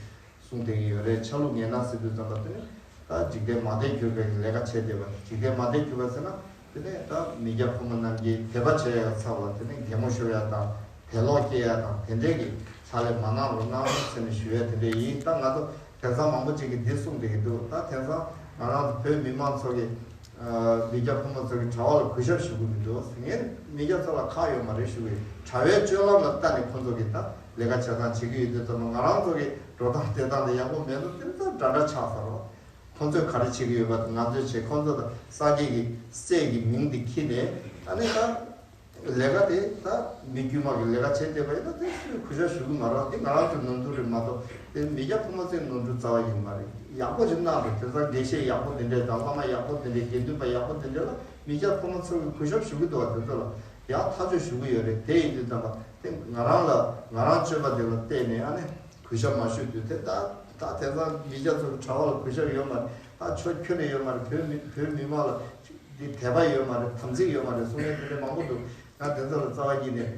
གསུངས་བསྡད་ཀྱི་ཡོད་རེད། ཆ་ལུགས་ངན་ན་ཟེར་དུས་ཙམ་པ་དེ་ནི་ད་འཇིག་རྟེན་མ་བདེ་འགྱུར་བའི་ལས་ཀ་བྱས་བསྡད་པ། འཇིག་རྟེན་མ་བདེ་འགྱུར་བ་ཟེར་ན་དེ་ནས་ད་མི་སྐྱ་ཕོ་མོ་རྣམས་ཀྱིས་དད་པ་བྱེད་ཡག་ཚབ་ལ་དེ་ནས་གད་མོ་ཤོར་ཡག་དང་དད་ལོག་སྐྱེ་ཡག་དང་དེ་འདྲས་ཀྱི་ཕྱག་ལས་མ་གནང་རོགས་གནང་ཟེར་ནས་ཞུ་ཡ་དེ་འདྲས་ཡིན། ད་ང་ཚོ་དེང་སང་མང་པོ་ཅིག་གིས་འདི་གསུངས་བསྡད་ཀྱི་འདུག། ད་དེང་སང་ང་རང་ཚོ་བོད་མི་མང་ཚོ་གིས་མི་སྐྱ་ཕོ་མོ་ཚོ་གི་གྲྭ་པ་ལ་གུས་ཞབས་ཞུ་གི་མི་འདུག། ངས་མི་སྐྱ་ཚོ་ལ་ཁག་ཡོད་མ་རེད་ཞུ་གི། གྲྭ་པའི་སྤྱོད་ལམ་ལ་ལྟ་ནས་ཁོང་ཚོ་གིས་ད་ལས་ཀ་བྱེད་སྟངས་བྱེད་ཀྱི་ཡོད་དུས་ཙམ་པ། ང་རང་ཚོ་གི་འགྲོ་སྟངས་བསྡད་སྟངས་དེ་ཡག་པོ་མེད་ན་དེ་ཚོ་འདྲ་འདྲ་ཆགས་ཚར་རོ། ཁོང་ཚོས་ག་རེ་བྱེད་ཀྱི་ཡོད་པ་དེ་ང་ཚོས་བྱེད། ཁོང་ཚོ་དང་སངས་རྒྱས་ཀྱི་སྲས་ཀྱི་མིང་དེ་ཁྱེར་ནས། ཨ་ནི་ད་ལས་ཀ་དེ་ད་མི་དཀྱུས་མ་གི་ལས་ཀ་བྱས་བསྡད་པ་ཡིན་ན་དེ་སུས་གུས་ཞབས་ཞུ་གི་མ་རེད། དེ་ང་རང་ཚོའི་ནོར་འཁྲུལ་རེད་མ་གཏོགས། དེ་མི་སྐྱ་ཕོ་མོ་ཚོའི་ནོར་འཁྲུལ་རྩ་བ་ཉིད་མ་རེད། ཡག་པོ་ཞིག་གནང་རེད། དེང་སང་དགེ་བཤེས་ཡག་པོ་དེ་འདྲས་དང་། བླ་མ་ཡག་པོ་དེ་འདྲས། དགེ་འདུན་པ་ཡག་པོ་དེ་འདྲས་ལ་མི་སྐྱ་ཕོ་མོ་ཚོ་གིས་གུས་ཞབས་ཞུ་གི་འདུག་བ། དེ་ཚོ་ལ་ཡག་ཐག་ཆོད་ཞུ་གི་ཡོད་རེད། དེ་ཡིན་དུས་ཙམ་པ་དེ་ང་རང་ལ་ང་རང་སྤྱོད་པ་དེ་ལ་བལྟས་ནས་ཨ་ནི་གུས་ཞབས་མ་ཞུ་དུས། དེ་ད་ད་དེང་སང་མི་སྐྱ་ཚོ་གྲྭ་པ་ལ་གུས་ཞབས་ཡོད་མ་རེད། ད་ཆོས་ཁྱོན་ནས་ཡོད་མ་རེད། བོད་མི་བོད་མི་མང་ལ་འདི་དད་པ་ཡོད་མ་རེད། དམ་ཚིག་ཡོད་མ་རེད་གསུང་མཁན་དེ་འདྲ་མང་པོ་འདུག། ང་དེ་ཚོ་ལ་རྩ་བ་ཉིད་ནས་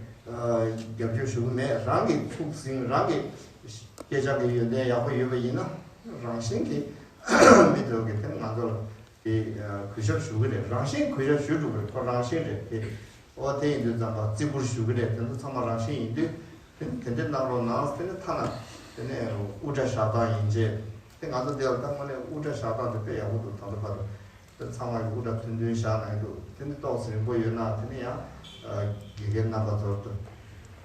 རྒྱབ་སྐྱོར་ཞུ་གི་མེད། རང་གི་ཚུགས་ཟིན། རང་གི་སྐད་ཆ་གི་ཡོན་ཏན་ཡག་པོ་ཡོད་པ་ཡིན་ན། རང་བཞིན་གྱིས་མི་དེ་ཚོ་གིས་དེ་ནི་ང་ཚོ་ལ་དེ་གུས་ཞབས་ཞུ་གི་རེད། རང་བཞིན་གུས་ཞབས་ཞུ་འགྲོ་གི་རེད། ཁོ་རང་བཞིན་རེད་དེ། ཨོ་དེ་ཡིན་དུས་ཙམ་པ་བརྩི་བཀུར་ཞུ་གི་རེད། དེ་ཚོ་ཚང་མ་རང་བཞིན་ཡིན་དུས། དེ་ནི་དེ་འདྲའི་གནང་རོགས་གནང་། དེ་ནི་ཐ་ན་དེ་ནས་དབུ་སྐྲ་བཞག་སྟངས་ཡིན་བྱས། དེ་ང་ཚོ་འདི་ལ་ད་དངོས་གནས་དབུ་སྐྲ་བཞག་སྟངས་དེ་དཔེ་ཡག་པོ་འདུག་ད་ལྟ་བར་དུ། དེ་ཚང་མ་གི་དབུ་སྐྲ་མཐུན་མཐུན་བཞག་གནང་གི་འདུག་དེ་ནི་ཏོག་ཙམ་རིང་པོ་ཡོད་ན་དེ་ནི་ཡང་དགེ་རྒན་རྣམ་པ་ཚོར་དུ།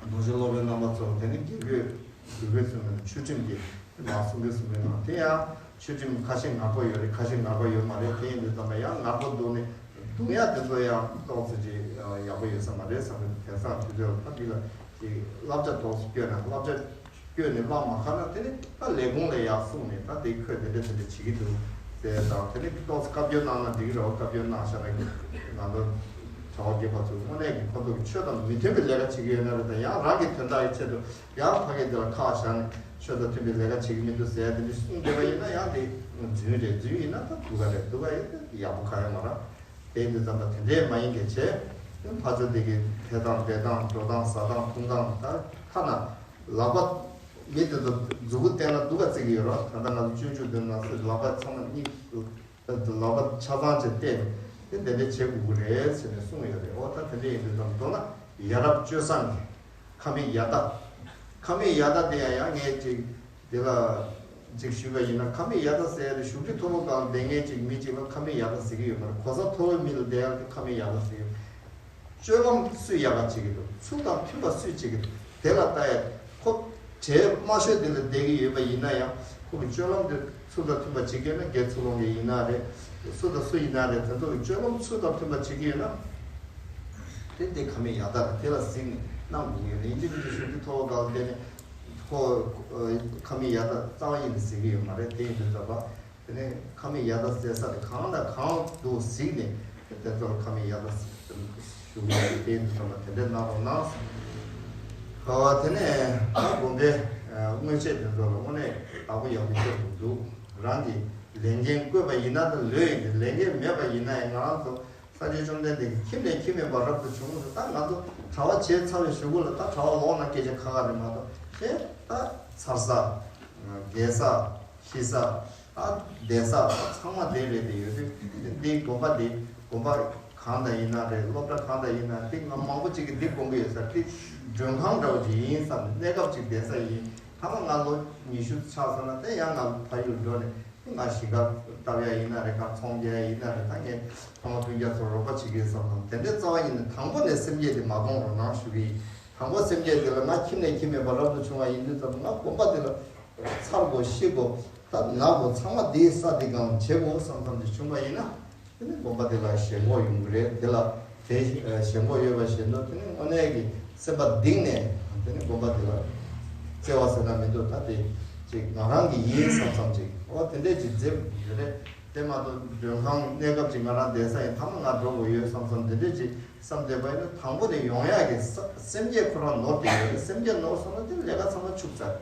རྡོ་རྗེ་སློབ་དཔོན་རྣམ་པ་ཚོར་དེ་ནི་དགེ་བསྐོས་དགེ་བསྐོས་ཚུལ་མིན་ཆོས་ཁྲིམས་ཀྱི་མ་སྲུང་གི་སྲུང་གི་ནང་དེ་ཡང་ཆོས་ཁྲིམས་ཁ་ཤས་ངར་པོ་ཡོད་རེད། ཁ་ཤས་ངར་པོ་ཡོད་མ་རེད། དེ་ཡིན་དུས་ཙམ་པ་ཡང་ངར་པོ་འདུག་ནས་འདུག་ཡ་དེ་ཚོ་ཡང་ཏོག་ཙམ་ཅིག་ཡག་པོ་ཡོད་ས་མ་རེད་བསམ་གི་འདུག་དེང་སང་དུས་ཚོད་ལ་ད་འདི་ལ་ཅིག་བསླབ་བྱ་ཏོག་ཙམ་བསྐྱོན་ན་བསླབ་བྱ་བསྐྱོན་ནས་བླ་མ་ཁ་ན་དེ་ནི་ད་ལས་ཁུངས་ལ་ཡག་གསུངས་ནས་ད་དེ་ཁོས་དེ་འདྲ་དེ་འདྲ་བྱེད་ཀྱི་འདུག་ཟེར་དང་། དེ་ནི་ཏོག་ཙམ་བཀའ་བཀྱོན་གནང་ན་འགྲིག་གི་རེད། བཀའ་བཀྱོན་གནང་བཞག་ན་ང་ཚོ་གྲྭ་པ་དགེ་བ་ཚོ་དངོས་གནས་ཀྱི་ཁོ་ཚོ་གི་ཆོས་དང་མི་མཐུན་པའི་ལས་ཀ་བྱེད་ཀྱི་ཡོད་ན་རེད། ད་ཡང་རང་གི་དོན་དག་གི་ཆེད་དུ་ཡང་ཕ་གི་དེ་ལ་ཁག་བཞག་ནས་ཆོས་དང་མཐུན་པའི་ལས་ཀ་བྱེད་ཀྱི་མི་འདུག་ཟེར་དེ་འདྲ་གསུངས་བསྡད་པ་ཡིན་ན་ཡང་དེ་རྫུན་རེད། རྫུན་ཡིན་ན་ད་སྡུག་ག་རེད། སྡུག་ག་ཡིན་ན་ཡག་པོ་གང་ཡང་མ་རེད། དེ་ཡིན་དུས་ཙམ་པ་དེ་འདྲས་མ་ཡིན་གྱི་བྱས། ཕར་ཕྱོགས་དེ་གི་ཕེབས་སྟངས་བསྡད་སྟངས་འགྲོ་སྟངས་ཟ་སྟངས་འཐུང་སྟངས་ད་ཐ་ན། ལག་པ་མི་དེ་ཚོ་མཛུ་གུ་བསྟན་ན་སྡུག་ག་བརྩི་གི་ཡོད་རོགས། ད་ལྟ་ང་ཚོ་སྤྱོད་འཇུག་འདོན་ན་སྲིད་ལག་པ་ཚང་མ་གཉིས་ལག་པ་ཆ་ཚང་བྱས་བསྟན་ནས་དེ་འདྲ་བྱེད་དགོས་ཀྱི་རེད་ཟེར་ནས་གསུངས་ཡོད་རེད། འོ་ད་དེ་འདྲ་ཡིན་དུས་ཙམ་མདོར་ན་ཡ་རབས་སྤྱོད་བཟང་གི་ཁ་མིག་ཡ་ད། ཁ་མིག་ཡ་ད་དེ་ཡང་ཡང་ངས་ཅིག་དེ་ལ་ཅིག་ཞུས་པ་ཡིན་ན། ཁ་མིག་ཡ་ད་ཟེར་ཡ་དེ་བཞུགས་ཁྲི་མཐོ་པོ་སྒང་བསྡད་མཁན་ཅིག་མི་ཅིག་ལ་ཁ་མིག་ཡ་ད་ཟེར་གྱི་ཡོད་མ་རེད། གོ་ས་མཐོ་བོའི་མི་ལ་བསྡད་ཡ་དེ་ཁ་མིག་ཡ་ད་ཟེར་གྱི་ཡོད། སྤྱོད་ལམ་སུས་ཡག་ག་བྱེད་ཀྱི་འདུག་ཚུལ་དང་མཐུན་པ་སུས་བྱེད་ཀྱི་འདུག་དེ་ལ་ལྟ་ཡ། ཁོ་གྲལ་དམའ་ཤོས་དེ་ལ་བསྡད་ཀྱི་ཡོད་པ་ཡིན་ན་ཡང་ཁོ་གི་སྤྱོད་ལམ་དེ་ཚུལ་དང་མཐུན་པ་བྱེད་ཀྱི་ཡོད་ན། དགེ་ཚུལ་སློང་མཁན་ཡིན་ན་རེད། སུ་དང་སུ་ཡིན་ན་རེད། དེ་ཚོ་གི་སྤྱོད་ལམ་ཚུལ་དང་མཐུན་པ་བྱེད་ཀྱི་ཡོད་ན། དེ་དེ་ཁ་མིག་ཡ་ད་རེད། དེ་ལ་གཟིགས་ནས་གནང་དགོས་ཀྱི་ཡོད་རེད། ཡིན་གཅིག་མིན་གཅིག་གཞུང་གི་ཐོག་སྒང་ལ་བསྡད་ནས་ཁོ་ཁ་མིག་ཡ་ད་རྩ་བ་ཉིད་ནས་གཟིགས་ཀྱི་ཡོད་མ་རེད། དེ་ཡིན་དུས་ཙམ་པ། དེ་ནས་ཁ་མིག་ཡ་ད་ཟེར་ས་དེ་གང་དང་གང་འདུག་གཟིགས་ནས་དེ་ཚོར་ཁ་མིག་ཡ་ད་ཞུ་གི་ཡོད། དེ་ཡིན་དུས་ཙམ་པ་དེ་འདྲ་གནང་རོགས་གནང་། ཨ་དེ་ནས་ད་དགོན་པའི་ཨ་དངོས་ཆས་དེ་ཚོ་ལ་དངོས་གནས་བདག་པོ་ཡག་པོ་སྐྱོར་དགོས་འདུག་རང་གི་ལས་འགན་བསྐོས་པ་ཡིན་ན་ད་ལོས་ཡིན་ཏེ། ལས་འགན་མེད་པ་ཡིན་ན་ཡང་ང་རང་ཚོ་སངས་རྒྱས་བཅོམ་ལྡན་འདས་ཀྱི་ཁྱིམ་ནས་ཁྱིམ་མེད་པར་རབ་ཏུ་བྱུང་ཟེར། ད་ང་ཚོ་གྲྭ་པ་བྱས་ཚར་བའི་གཞུག་གུ་ལ་ད་གྲྭ་པ་ལོག་ན་སྐད་ཆ་ཁག་ཁག་རེད་མ་གཏོགས། དེ་ད་ཚར་ས། བརྒྱལ་ས། ཤི་ས། ཨ་བསྡད་ས་ཚང་མ་དེ་རེད། དེ་ཡོད་དུས་འདི་དགོན་པ་འདི་དགོན་པ་གང་དང་ཡིན་ན་རེད། སློབ་གྲྭ་གང་དང་ཡིན་ན། འདི་ང་མང་པོ་ཅིག་གིས་འདི་དགོངས་ཀྱི་ཡོད་ས་རེད། འདི་མགྲོན་ཁང་འདྲ་བོ་ཅིག་ཡིན་བསམ་ནས། གནས་སྐབས་ཅིག་བསྡད་ས་ཡིན། ཐ་མ་ང་ལོ་ཉི་ཤུ་ཆགས་སོང་ན་དེ་ཡང་ང་ཕ་ཡུལ་འགྲོ་ནས་ང་གཞིས་ཀ་བཏབ་ཡ་ཡིན་ན་རེད། ག་ཚོང་རྒྱག་ཡ་ཡིན་ན་རེད། ད་ངས་ཕ་མ་སྤུན་ཀྱག་ཚོར་རོགས་པ་བྱེད་ཀྱི་ཡིན་བསམ་བསམ། དེ་འདྲའི་རྩ་བ་ཉིད་ནས་དང་པོ་ནས་སེམས་བསྐྱེད་དེ་མ་གཏོང་རོགས་གནང་ཞུ་གི་ཡིན། དང་པོ་སེམས་བསྐྱེད་དེ་ལ་ང་ཁྱིམ་ནས་ཁྱིམ་མེད་པར་རབ་ཏུ་བྱུང་བ་ཡིན་དུས་ཙམ། ང་དགོན་པ་འདི་ལ་ཚར་དགོས་ཤི་དགོས། ད་ན་དགོས། ཚང་མ་འདིའི་ས་འདི་སྒང་བྱེད་དགོས་བསམ་བསམ་ཅིག་བྱུང་བ་ཡིན་ན། དེ་ནི་དགོན་པ་འདི་ལ་ཞེན་ཁོག་ཡོང་གི་རེད། དེ་ལ་དེ་ཞེན་ཁོག་ཡོད་པ་བཞིན་དུ་དེ་ནི་དངོས་གནས་ཀྱི་སེམས་པ་གཏིང་ནས་དེ་ནི་དགོན་པ་འདི་ལ་བརྩེ་བ་ཟེར་ན་མི་འདུག་ད་དེ་ཅིག་ང་རང་གི་ཡིན་བསམ་བསམ་ཅིག་འོ་དེ་འདྲས་ཅིག་མཛད་ཡོད་རེད། དེ་མ་གཏོགས་མགྲོན་ཁང་གནས་སྐབས་ཅིག་ང་རང་བསྡད་ས་ཡིན། ཐ་མ་ང་འགྲོ་དགོས་ཡོད་བསམ་བསམ་དེ་འདྲས་ཅིག་བསམ་བསྡད་པ་ཡིན་ན། དང་པོ་ནས་ཡོང་ཡག་གི་ས་སེམས་བསྐྱེད་ཁོ་རང་ནོར་བསྡད་ཡོད་རེད། སེམས་བསྐྱེད་ནོར་སོང་ན་དེ་ལས་ཀ་ཚང་མ་འཆུག་ཚར།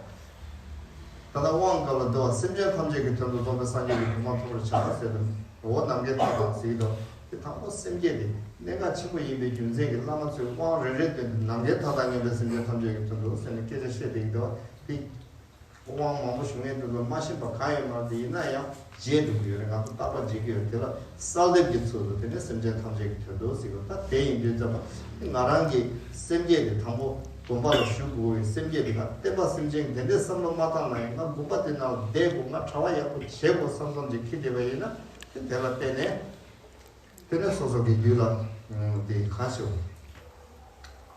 ད་ལྟ་དབང་སྐབས་ལ་འདུག་བ། སེམས་ཅན་ཐམས་ཅད་ཀྱི་དོན་དུ་རྫོགས་པའི་སངས་རྒྱས་ཀྱི་གོ་འཕང་ཐོབ་པར་བྱ་ཟེར་དུས། འོ་ནམ་མཁའི་མཐའ་དང་ཟེར་གྱི་འདུག་དེ་དང་པོ་སེམས་བསྐྱེད་དེ་གནད་འགག་ཆེན་པོ་ཡིན་པའི་རྒྱུ་མཚན་གྱིས་བླ་མ་ཚོས་དབང་རེ་རེ་བཏོན་ཏེ་ནམ་མཁའི་མཐའ་དང་མཉམ་པའི་སེམས་ཅན་ཐམས་ཅད་ཀྱི་དོན་དུ་ཟེར་ནས་སྐད་ཆ་བཤད་བསྡད་ཀྱི་འདུག་བ། དེ་དབང་མང་པོ་ཞུ་མཁན་དེ་ཚོ་མ་ཤེས་པ་གང་ཡོད་མ་རེད། དེ་ཡིན་ན་ཡང་བརྗེད་འགྲོ་གི་ཡོད་རེད། ང་ཚོ་རྟག་པར་བརྗེད་ཀྱི་ཡོད་རེད། དེ་ལ་གསལ་འདེབས་ཀྱི་ཚུལ་དུ་དེ་ནས་སེམས་ཅན་ཐམས་ཅད་ཀྱི་དོན་དུ་ཟེར་གྱི་འདུག་ད་དེ་ཡིན་དུས་ཙམ་པ་ང་རང་གི་སེམས་བསྐྱེད་དེ་དང་པོ་དགོན་པ་ལ་ཞུགས་དགོས་པའི་སེམས་བསྐྱེད་དེ། ང་བསྟན་པ་སེམས་ཅན་དེ་འདྲའི་བསམ་བློ་མ་བཏང་ན་ཡང་ང་དགོན་པ་དེ་ནང་ལ་བསྡད་དགོས། ང་གྲྭ་པ་ཡག་པོ་བྱེད་དགོས་བསམ་བསམ་ཅིག་འཁྱེར་བསྡད་པ་ཡིན་ན། དེ་དེ་ལ་བརྟེན་ནས་དེ་ནས་སོ་སོ་གི་རྒྱུད་ལ་དེ་གང་ཞིག་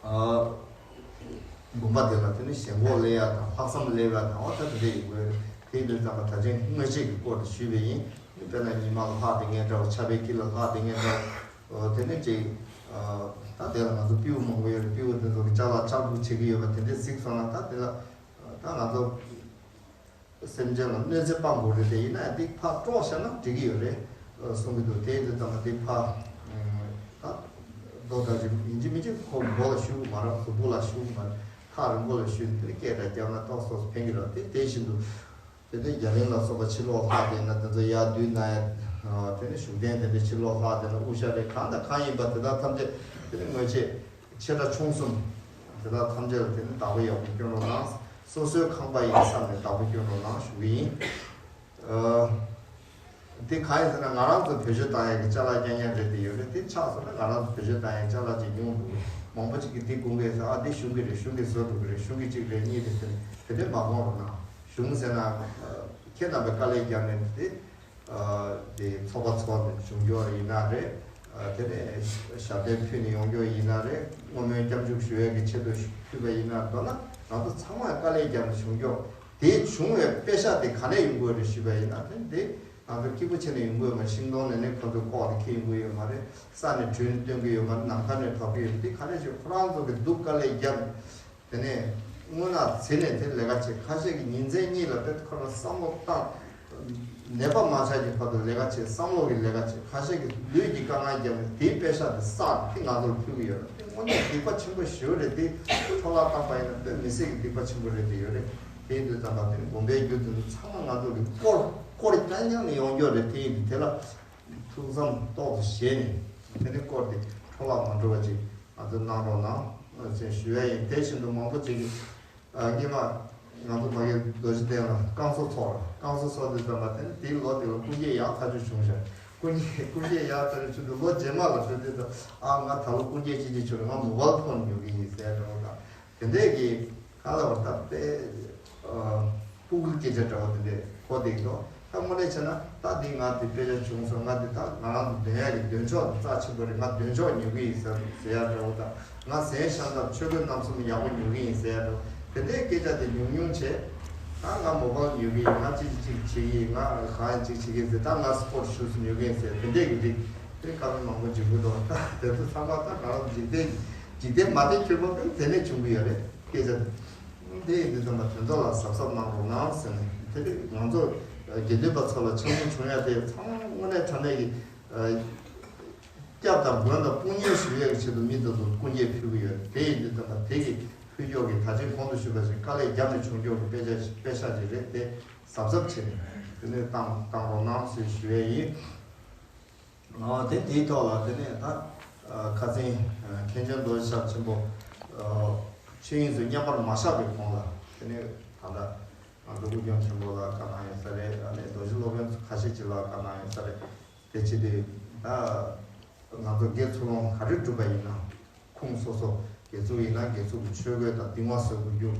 ཨ་དགོན་པ་དེ་ལ་དེ་ནས་ཞེན་ཁོག་སླེབས་ཡ་དང་ལྷག་བསམ་སླེབས་ཡ་དང་། འོ་ད་དེ་འདྲ་ཡིན་དགོས། དེ་ཡིན་དུས་ཙམ་པ་ད་ཅིང་དངོས་གཞི་གི་སྐོར་དུ་ཞུས་པ་ཡིན། དཔེར་ན་ཉི་མ་ལ་ལྷག་བསྡད་མཁན་འདྲ་བོ། ཆར་པའི་དཀྱིལ་ལ་ལྷག་བསྡད་མཁན་འདྲ་བོ། དེ་ནས་ཅིག་ཨ་ད་དེ་ལ་ང་ཚོ་སྤྲེའུ་མང་པོ་ཡོད་རེད། སྤྲེའུ་དེ་ཚོ་གི་ལྕགས་ལ་ལྕགས་སྦུག་བྱེད་ཀྱི་ཡོད་པ་དེ་འདྲས་གཟིགས་སོང་ན། ད་དེ་ལ་ད་ང་ཚོ་སེམས་ཅན་ལ་གནོད་འཚེ་སྤང་དགོས་རེད། དེ་ཡིན་ན་དེ་ཕར་དཀྲོགས་བཞག་ན་འགྲིག་གི་ཡོད་རེད་གསུང་གི་འདུག་དེ་ཡིན་དུས་ཙམ་པ་དེ་ཕར་ད་རྡོ་དང་རི་ཡིན་གཅིག་མིན་གཅིག་ཁོ་མགོ་ལ་གཞུ་གི་མ་རེད། གཟུགས་པོ་ལ་གཞུ་གི་མ་རེད། ཐག་རིང་པོ་ལ་གཞུས་ནས་དེ་སྐད་སྒྲ་བརྒྱབ་ན་ཏོག་ཙམ་ཕན་གྱི་རེད། དེ་དེ་བཞིན་དུ། དེ་ནས་རྒྱ་གླིང་ལ་སོགས་པ་ཕྱི་ལོགས་ལྷག་བསྡད་ན་དེ་ཚོ་ཡར་བསྡུས་ན་ཡ། དེ་ནས་བཞུགས་གདན་དེ་འདྲ་ཕྱི་ལོགས་ལྷག་བསྡད་ན་དབུ་ཞྭ་རེད། གང་དང་གང་ཡིན་པ་དེ་དག་ཐམས་ཅད་དེ་ནས་དངོས་ཆས་ཆེ་ཕྲ་ཆུང་གསུམ་དེ་དག་ཐམས་ཅད་ལ་དེ་ནས་བདག་པོ་ཡག་པོ་སྐྱོན་རོགས་གནང་། སོ་སོའི་ཁང་པ་ཡིན་བསམ་ནས་བདག་པོ་སྐྱོན་རོགས་གནང་ཞུ་གི་ཡིན། ཨ། དེ་གང་ཡིན་ཟེར་ན། ང་རང་ཚོ་བེད་སྤྱོད་བཏང་ཡག་གི་ཅ་ལག་རྐྱང་རྐྱང་རེད་དེ་ཡོད་རེད། དེ་ཆགས་སོང་ན་ང་རང་ཚོ་བེད་སྤྱོད་བཏང་ཡག་ཅ་ལག་ཅིག་ཉུང་འདུག་མང་པོ་ཅིག་གིས་དེ་དགོངས་ཀྱི་ཡོད་ཟེར། ཨ། དེ་གཞུང་གི་རེད། གཞུང་གིས་བཟོ་ཐུབ་ཀྱི་རེད། གཞུང་གིས་གཅིག་རེད་གཉིས་རེད་ཟེར་ནས་དེ་འདྲས་མ་དགོངས་རོགས་གནང་། གཞུང་ཟེར་ན། ཨ། ཁྱེད་རྣམ་པས་དཀའ་ལས་བརྒྱབ་ནས་དེ། ཨ། དེ་ཚོགས་པ་ཚོགས་ནས་བྱུང་ཡོད་ཡིན་ན་རེད། ཨ། དེ་ནས་ཞབས་བརྟན་ཕུལ་ནས་ཡོང་རྒྱུ་ཡིན་ན་རེད། བསྔོ་སྨོན་སྐྱབས་འཇུག་ཞུ་ཡག་གི་ཆེད་དུ་ཕུལ་བ་ཡིན་ན། མདོར་ན་ང་ཚོ་ཚང་མས་དཀའ་ལས་བརྒྱབ་ནས་བྱུང་རྒྱུ། དེ་བྱུང་བའི་དཔེ་ཤག་དེ་ག་ནས་ཡོང་དགོས་རེད་ཞུས་པ་ཡིན་ན། དེ་དེ་ང་ཚོ་སྐྱིད་པོ་བྱས་ནས་ཡོང་གི་ཡོད་མ་རེད། ཤིང་སྡོང་ནས་ནི་ཁོ་ཚོས་བཀོག་ནས་འཁྱེར་ཡོང་གི་ཡོད་མ་རེད། ས་ནས་བྲུས་ནས་བཏོན་གྱི་ཡོད་མ་རེད། ནམ་མཁའ་ནས་དྲོ་གི་ཡོད་མ་རེད། དེ་ག་ནས་བྱུང་། ཁོ་རང་ཚོ་གིས་སྡུག་དཀའ་ལས་བརྒྱབ། དེ་ནས་རྔུལ་ནག་བྱས་ནས་དེ་ལས་ཀ་བྱས། ཁ་ཤས་ཀྱིས་ཉིན་མཚན་གཉིས་ལ་དེ་ཁོ་རང་བསམ་བློ་བཏང་། ནད་པ་མ་ཆགས་ཀྱི་བར་དུ་ལས་ཀ་བྱས། བསམ་བློ་གིས་ལས་ཀ་བྱས། ཁ་ཤས་ཀྱིས་ལུས་ཀྱིས་དཀའ་ངལ་བརྒྱབ་ནས་དེའི་དཔེ་ཤག་དེ་བསགས་ནས་དེ་ང་ཚོར་ཕུལ་གྱི་ཡོད་རེད། དེ་དངོས་གནས་སྡིག་པ་ཆེན་པོ་ཞེ་པོ་རེད། དེ་འཕྲོ་བརླག་བཏང་པ་ཡིན་ན་དཔེ་མི་སྲིད་ཀྱི་སྡིག་པ་ཆེན་པོ་རེད་དེ་ཡོད་རེད། དེ་ཡིན་དུས་ཙམ་པ་དེ་ནི་དགོན་པའི་རྒྱུ་དེ་ཚོ་ཚང་མ་ང་ཚོ་གི་དཀོར་དཀོར་རྐྱང་རྐྱང་ནས་ཡོང་རྒྱུ་རེད། དེ་ཡིན་དུས་དེ་ལ་ཐུགས་བསམ་ཏོག་ཙམ་བཞེས་ནས་དེ་ནི་དཀོར་དེ་འཕྲོ་བརླག་མ་འགྲོ་བ་ཅིག་ང་ཚོས་གནང་རོགས་གནང་ཞེས་ཞུ་ཡ་ཡིན། དེ་བཞིན་དུ་མང་པོ་ཅིག་གིས། ཨ། སྔོན་མ་ང་ཚོ་ཕ་གིའི་རྡོ་རྗེ་གདན་ལ་བསྐང་གསོ་ཚོགས་ར། བསྐང་གསོ་ཚོགས་དུས་ཙམ་པ་དེ་ནི་དེའི་ལོ་དེ་ལ་སྐུ་འགྱེད་ཡག་ཐག་ཆོད་བྱུང་ཤག་སྐུ་འགྱེད་སྐུ་འགྱེད་ཡག་ཐག་ཆོད་བྱུང་དུས་ལོ་རྗེས་མ་ལ་འགྲོ་དུས་ཙམ། ཨ། ང་ད་ལོ་སྐུ་འགྱེད་ཅི་ཅི་བྱུང་རེད། ང་མོ་བལ་ཕོན་ཉོ་གི་ཡིན་ཟེར་འདྲ་བོ་དང་། དེ་འདྲས་ཀྱི་ག་ལ་བར་ཐག་དཔེ། ཨ། སྤུ་གུའི་སྐད་ཆ་འདྲ་བོ་དེ་འདྲས་གོ་བསྡད་འདུག་ད་དངོས་གནས་བྱས་ན་ད་འདི་ང་འདི་དཔེ་ཆ་བྱུང་སོང་། ང་འདི་ད་ང་རང་ཚོ་འདོན་ཡག་གི་འདོན་ཆོག་འདི་རྩ་ཆེན་པོ་རེད། ང་འདོན་ཆོག་ཉོ་གི་ཡིན་ཟེར་ཟེར་ཡག་འདྲ་བོ་དང་། ང་གཟན་ཤམ་ཐབས་ཆོས་གོས་རྣམ་གསུམ་ཡག་པོ་ཉོ་གི་ཡིན་ཟེར་ཡག་འདྲ་བོ། དེ་འདྲའི་སྐད་ཆ་དེ་ཉུང་ཉུང་བྱས། ད་ང་མོ་བལ་ཉོ་གི་ཡིན། ང་ཅི་ཅི་ཅིག་བྱེད་ཀྱི་ཡིན། ང་གང་ཡང་ཅིག་བྱེད་ཀྱི་ཡིན་ཟེར། ད་ང་སི་པོར་ཊི་ཤུ་ཛི་ཉོ་གི་ཡིན་ཟེར། དེ་འདྲས་ཀྱི་རིགས་དེ་བཀའ་མོལ་མང་པོ་བྱེད་དགོས་འདུག་ད་དེ་ཚོ་ཚང་མ་ད་ང་རང་འཇིག་རྟེན་གྱི་འཇིག་རྟེན་མ་བདེ་ཁྱོད་པོ་དེ་ནས་བྱུང་གི་ཡོད་རེད། སྐད་ཆ་དེ་ཡིན་དུས་ཙམ་པ་དོན་དག་ལ་གཟབ་གཟབ་གནང་རོགས་གནང་ཟེར་ནས། དེ་རིང་ང་ཚོ་དགེ་འདུན་པ་ཚོ་ལ་ཆང་འཐུང་བྱུང་ཡ་དེ་ཚང་མ་དངོས་གནས་དྲང་གནས་ཀྱི་སྐྱབས་དང་མགོན་དང་དཔུང་གཉེན་ཞུ་ཡ་གི་ཆེད་དུ་མི་དེ་ཚོ་སྐུ་འགྱེད་ཕུལ་གྱི་ཡོད་རེད། དེ་ཡིན་དུས་ཙམ་པ་དེ་གི་ཕུལ་ཕྱོགས་ཀྱི་ད་ཅི་གོང་དུ་ཞུས་པ་བཞིན་དཀའ་ལས་བརྒྱབ་ནས་བྱུང་ཕྱོགས་ཀྱི་དཔེ་ཆ་དཔེ་ཤག་ཅིག་རེད། དེ་གཟབ་གཟབ་བྱས་ནས་དེ་ནས་བཏང་བཏང་རོགས་གནང་ཟེར་ཞུ་ཡ་ཡིན། ཨ། དེ་དེའི་ཐོག་ལ་དེ་ནས་ད་ཨ་ཁ་སང་ཨ་མཁན་ཆེན་རྡོ་རྗེ་ཤར་ཆེན་པོ་ཨ་ཆོས་དབྱིངས་སུ་མཉམ་པར་མ་བཞག་པའི་གོང་ལ། དེ་ནས་ད་ལྟ་ང་ཚོ་ཨུ་རྒྱན་མཁན་པོ་ལ་བཀའ་གནང་ཡོད་ས་རེད། ཨ་ནི་རྡོ་རྗེ་སློབ་དཔོན་ཁ་ཤས་ཅིག་ལ་བཀའ་གནང་ཡོད་ས་རེད། དེ་བྱེད་དུས་ད་ང་ཚོ་དགེ་ཚུལ་སློང་ག་རེ་སྒྲུབ་པ་ཡིན་ན། ཁུངས་སོ་སོ། དགེ་ཚུལ་ཡིན་ན་དགེ་ཚུལ་གྱི་ཆོས་གོས་དང་གདིང་བ་བཟོ་དགོས་རྒྱུ།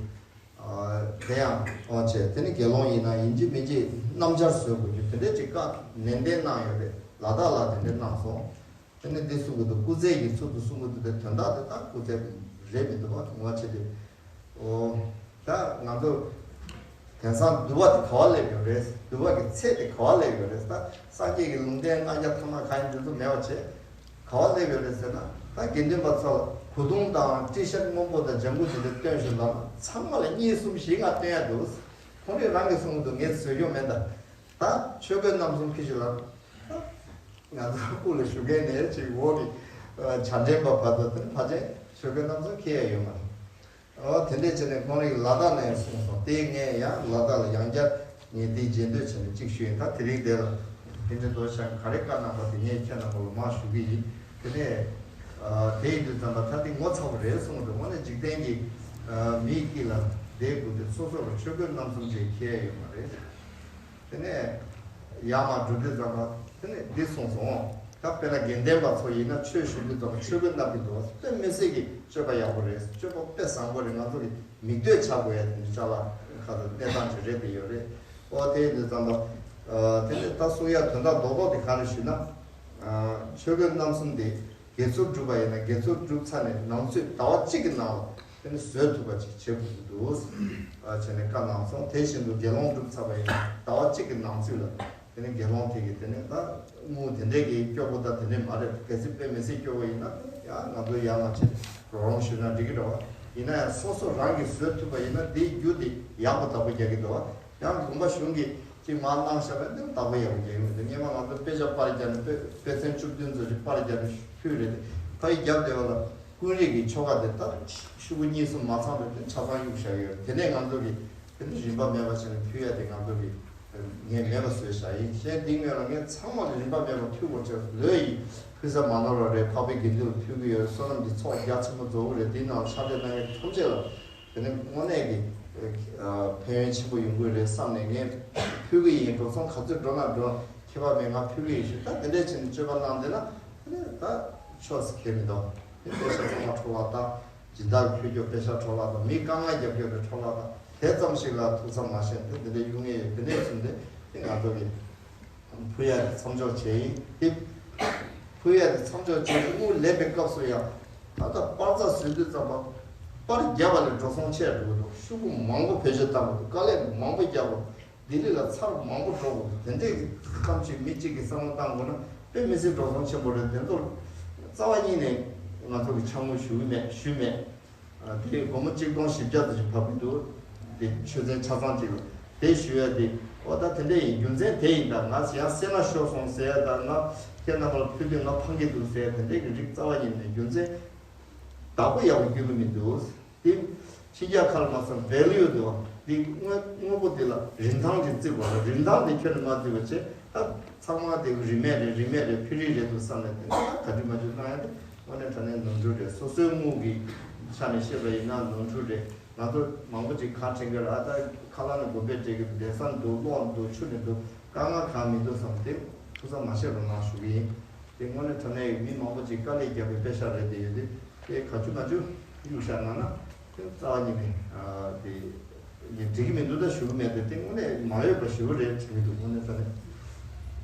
ཨ། དེ་ཡང་ཨོ་བྱས། དེ་ནི་དགེ་སློང་ཡིན་ན་ཡིན་གཅིག་མིན་གཅིག་སྣམ་སྦྱར་བཟོ་དགོས་རྒྱུ། དེ་འདྲས་ཅིག་བཀའ་ནན་ཏན་གནང་ཡོད་རེད། ལ་དྭགས་ལ་དེ་འདྲས་གནང་སོང་། དེ་ནི་འདི་གསུང་གི་འདུག་སྐུ་ཚེ་གི་ཚུལ་དུ་གསུང་གི་འདུག་དེ་དོན་དག་དེ་ད་སྐུ་ཚེ་རེད་མི་འདུག་པ། ངོ་བ་བྱེད་དུས། ཨོ། ད་ང་ཚོ་དེང་སང་འདུལ་བ་དེ་ག་བ་སླེབས་ཡོད་རེད། འདུལ་བ་གི་ཚད་དེ་ག་བ་སླེབས་ཡོད་རེད། ད་སངས་རྒྱས་ཀྱི་ལུང་བསྟན་ལྔ་བརྒྱ་ཐམ་པ་གང་ཡིན་འདི་ཚོ་མེད་པ་བྱས། ག་བ་སླེབས་ཡོད་རེད་ཟེར་ན། ད་དགེ་འདུན་པ་ཚོ་ལ་གོས་ཐུང་དང་ཏི་ཤར་སྔོན་པོ་དང་ལྗང་གུ་དེ་འདྲ་སྟོན་བཞིན་ལ་ཚང་མ་ལ་གཉིས་གསུམ་བཞི་ལྔ་སྟོན་ཡ་འདུག་ཁོང་རང་རང་གིས་གསུང་གི་འདུག་ངས་བཟོས་ཀྱོག་མེད་ད། ད་ཆོས་གོས་རྣམ་གསུམ་ཕི་ཞིག་ལ། ད་ང་ཚོ་སྐུ་ལ་ཞུ་མཁན་ནས་ཅིག་འོག་གི་ཨ་བྱ་འདྲེན་པ་བར་དུ་དེ་ཕལ་ཆེར་ཆོས་གོས་རྣམ་གསུམ་འཁྱེར་ཡ་ཡོད་མ་རེད། ཨོ། དེ་འདྲས་བྱས་ནས་ཁོང་རང་ལ་དྭགས་ནས་གསུངས་སོང་། དེ་ངས་ཡང་ལ་དྭགས་ལ་ཡང་བསྐྱར་ངས་དེའི་རྗེས་ཟློས་བྱས་ནས་གཅིག་ཞུས་ཡིན། ད་དེ་རིང་འདིར་དེ་འདྲའི་རྡོ་རྗེ་ག་རེ་བཀའ་གནང་པ་དེ་ངས་ཁྱེད་རྣམ་པ་ལ་མར་ཞུ་གི་ཡིན། དེ་ནས་ཨ་དེ་ཡིན་དུས་ཙམ་པ་ད་དེ་ངོ་ཚ་པོ་རེད་གསུངས་འདུག་དངོས་གནས་འཇིག་རྟེན་གྱི་ཨ་མིའི་དཀྱིལ་ལ་བསྡད་དགོས་དུས་སོ་སོ་ལ་ཆོས་གོས་རྣམ་གསུམ་ཅིག་འཁྱེར་ཡ་ཡོད་མ་རེད། དེ་ནས་ཡར་མར་འགྲོ་དུས་ཙམ་པ་དེ་ནས་འདི་གསུངས་སོང་། ད་དཔེར་ན་དགེ་ལྡན་པ་ཚོ་ཡིན་ན་ཆོས་ཞུ་དུས་ཙམ་པ་ཆོས་གོས་མནབས་ཀྱི་འདུག་དཔེ་མི་སྲིད་ཀྱི་སྤྱོད་པ་ཡག་པོ་རེད། སྤྱོད་པ་དཔེ་བཟང་པོ་རེད། ང་ཚོ་གི་མིག་ལྟོས་བྱ་དགོས་ཡ་དེ་འདྲ་ཅ་ལག་ཁ་ཚ་གནས་སྟངས་ཅིག་རེད་དེ་ཡོད་རེད། ཨོ་དེ་ཡིན་དུས་ཙམ་པ་ཨ་དེ་ནས་ད་གསུང་ཡ་དོན་དག་རྡོག་རྡོག་དེ་ག་རེ་ཞུས་ན། ཨ་ཆོས་གོས་རྣམ་གསུམ་དེ་དགེ་ཚུལ་སྒྲུབ་པ་ཡིན་ན་དགེ་ཚུལ་སྒྲུབ་ཚར་ནས་ནང་ཚུད་ཟླ་བ་གཅིག་གི་ནང་ལ་དེ་ནི་བཟོད་ཐུབ་པ་ཅིག་བྱེད་དགོས་ཀྱི་འདུག་ཨ་བྱས་ནས་བཀའ་གནང་སོང་། དེ་བཞིན་དུ་དགེ་སློང་སྒྲུབ་ཚར་བ་ཡིན་ན་ཟླ་བ་གཅིག་གི་ནང་ཚུད་ལ་དེ་ནི་དགེ་སློང་དེ་གིས་དེ་ནི་ད་དངུལ་དེ་འདྲས་ཀྱི་སྐྱོ་པོ་དང་དེ་འདྲས་མ་རེད། གལ་སྲིད་དཔེ་མི་སྲིད་སྐྱོ་པོ་ཡིན་ན་ཡང་ང་ཚོ་ཡར་མར་བྱས་རོགས་རམ་ཞུས་ན་འགྲིག་གི་རེད་བ། ཡིན་ན་ཡང་སོ་སོ་རང་གིས་བཟོད་ཐུབ་པ་ཡིན་ན་དེའི་རྒྱུ་དེ་ཡག་པོ་བདག་པོ་རྒྱག་གི་འདུག་བ། ཡང་དགོན་པ་གཞུང་གིས་ཅིག་མར་གནང་བཞག་པ་ཡིན་ན་བདག་པོ་ཡག་པོ་རྒྱག་གི་མི་འདུག་སྔོན་མ་ང་ཚོ་དཔེ་ཆ་པར་རྒྱག་ནས་དཔེ་དཔེ་ཚན་བཅུ་བདུན་ཚོ་ཞིག་པར་རྒྱག་ནས་ཕུལ་རེད་དེ། ཕ་ཡི་རྒྱབ་བསྡད་པ་ལ་ཀུན་རིག་གི་ཆོ་ག་དེ་ད་ཤོག་གུ་གཉིས་གསུམ་མ་ཚང་བས་དེ་ཆ་ཚང་གཡུག་བཞག་ཡོད། དེ་ནས་ང་ཚོ་གིས་དེ་ནི་རིན་པ་མེད་པ་བྱས་ནས་ཕུལ་ཡ་དེ་ང་ཚོ་གིས་ངས་མེད་པ་བཟོས་བཞག་ཡིན། གཞན་འདི་སྔོན་ལ་ངས་ཚང་མ་ལ་རིན་པ་མེད་པ་ཕུལ་དགོས་བྱས་ལོས་ཡིན། ཕུལ་ས་མ་ནོར་བ་རེད། འཕགས་པའི་དགེ་འདུན་ལ་ཕུལ་གི་ཡོད་རེད། བསོད་ནམས་ཀྱི་ཚོགས་རྒྱ་ཆེན་པོ་རྫོགས་གི་རེད། དེའི་ནང་ལ་ཕྱག་དེ་གནང་མཁན་ཐམས་ཅད་ལ་དེ་ནི་དངོས་གནས་ཀྱི་ ཕན་ཡོན་ཆེན་པོ་ཡོང་གི་རེད་བསམ་ནས་ངས་ཕུལ་གི་ཡིན། འགྲོ་སོང་ག་ཚོད་འགྲོ་ན་འགྲོ། ཁྱད་པར་མེད། ང་ཕུལ་གི་ཡིན་ཞུ། ད་དེ་འདྲས་བྱས་ནས་སྤྱོད་པ་གནང་བསྡད་ན་དེ་ནས་ད་ཆོག་ཟེར་མཁན་མི་འདུག་དེ་པེ་ཤ་ཚང་མ་འཕྲོ་བརླག་དང་། སྦྱིན་བདག་ཕུལ་རྒྱུ་པེ་ཤ་འཕྲོ་བརླག་དང་། མི་དཀའ་ངལ་རྒྱབ་རྒྱུ་རེད་འཕྲོ་བརླག་དང་། དེ་ཙམ་ཞིག་ལ་ཐུགས་བསམ་མ་བཞེས་ཏེ་དེ་འདྲས་གཡུག་ངེས་ཡོད། དེ་འདྲས་བྱུང་སྟེ་དེ་ང་ཚོ་གི་ཕུ་ཡ་དེ་མཚམས་འཇོག་བྱས་ཡིན། དེ་ཕུ་ཡ་དེ་མཚམས་འཇོག་བྱས་ཏེ་དངུལ་ལེན་པའི་སྐབས་སུ་ཡང་ད་ལྟ་པར་རྩ་བཟོས་དུས་ཙམ་པ་པར་བརྒྱབ་པ་ལས་འགྲོ་སོང་ཆེ་འགྲོ་གི་འདུག་ཤོག་གུ་མང་པོ་བེད་སྤྱོད་བཏང་དགོས་འདུག་དཀའ་ལས་མང་པོ་རྒྱག་དགོས་འདུག་ལྡི་ལི་ལ་ཚར་མང་པོ་འགྲོ་དགོས་འདུག་དེ་འདྲས་ཀྱི་ཙམ་ཞིག་མི་གཅིག་གིས་བསམ་བློ་བཏང་དགོས་ན་དཔེ་མི་སྲིད་འགྲོ་སོང་ཆེན་པོ་རེད། དེ་ཚོ་རྩ་བ་ཉིད་ནས་ང་ཚོ་གི་ཕྱག་དངུལ་ཞུ་གི་མེད། ཞུས་མེད། དེ་སྒོར་མོ་གཅིག་སྟོང་བཞི་བརྒྱ་ཙམ་ཞིག་བབས་ཀྱི་འདུག་དེ་ཆོས་ཚན་ཆ་ཚང་གཅིག་ལ་དེ་ཞུ་ཡ་དེ། ཨོ་ད་དེ་འདྲ་ཡིན། རྒྱུ་མཚན་དེ་ཡིན། ད་ང་ཡང་སེམས་ན་ཤོར་སོང་ཟེར་ཡ། ད་ང་ཁྱེད་རྣམ་པར་ཕུལ་དུས་ང་ཕངས་ཀྱི་འདུག་ཟེར་ཡ་དེ་འདྲའི་གི་རིགས་རྩ་བ་ཉིད་ནས་རྒྱུ་མཚན་བདག་པོ་ཡག་པོ་རྒྱུ་གི་མི་འདུག་དེ་ཕྱི་རྒྱལ་ཁག་ལ་མ་སོང་བེ་ལུ་ཡོད་དེ་བ། དེ་དངོས་དངོས་པོ་དེ་ལ་རིན་ཐང་ཅིག་བརྩི་དགོས་ལ། རིན་ཐང་དེ་ཁྱོན་ནས་མ་བརྩི་བ་བྱས། ད་ཚང་མ་དེ་རིན་མེད་རེད། རིན་མེད་རེད། ཕུ་རི་རེད་འདུག་བསམ་ནས་དེ་ནས་ད་ག་དུས་མ་བྱུང་གནང་ཡ་དེ་དངོས་གནས་དྲང་གནས་ནོར་འཁྲུལ་རེད། སོ་སོའི་དངུལ་གྱི་ཆ་ནས་བཤད་པ་ཡིན་ན་ནོར་འཁྲུལ་རེད། ང་ཚོ་མང་པོ་ཅིག་ཁ་དྲན་གི་ར། ད་ཁ་ལག་ནས་དགོན་པའི་སྤྲད་གི་འདུག་བསྡད་ས་འདུག་གློག་འདུག་ཆུ་ནས་འདུག་དཀའ་ངལ་གང་མི་འདུག་བསམ་སྟེ་ཐུགས་བསམ་མ་བཞེས་རོགས་གནང་ཞུ་གི་ཡིན། དེ་དངོས་གནས་དྲང་གནས་མི་མང་པོ་ཅིག་དཀའ་ལས་བརྒྱབ་པའི་པེ་ཤ་རེད། དེ་ཡོད་དུས་དེ་ག་ཅུ་མ་ཅུ་གཡུག་བཞག་གནང་ན་དེ་རྩ་བ་ཉིད་ནས་དེ་ངས་འགྲིག་གི་མི་འདུག་ད་ཞུ་གི་མེད་དེ། དེ་དངོས་གནས་མ་འོས་པ་ཞུ་གི་རེད་དྲན་གི་འདུག་དངོས་གནས་དྲང་གནས།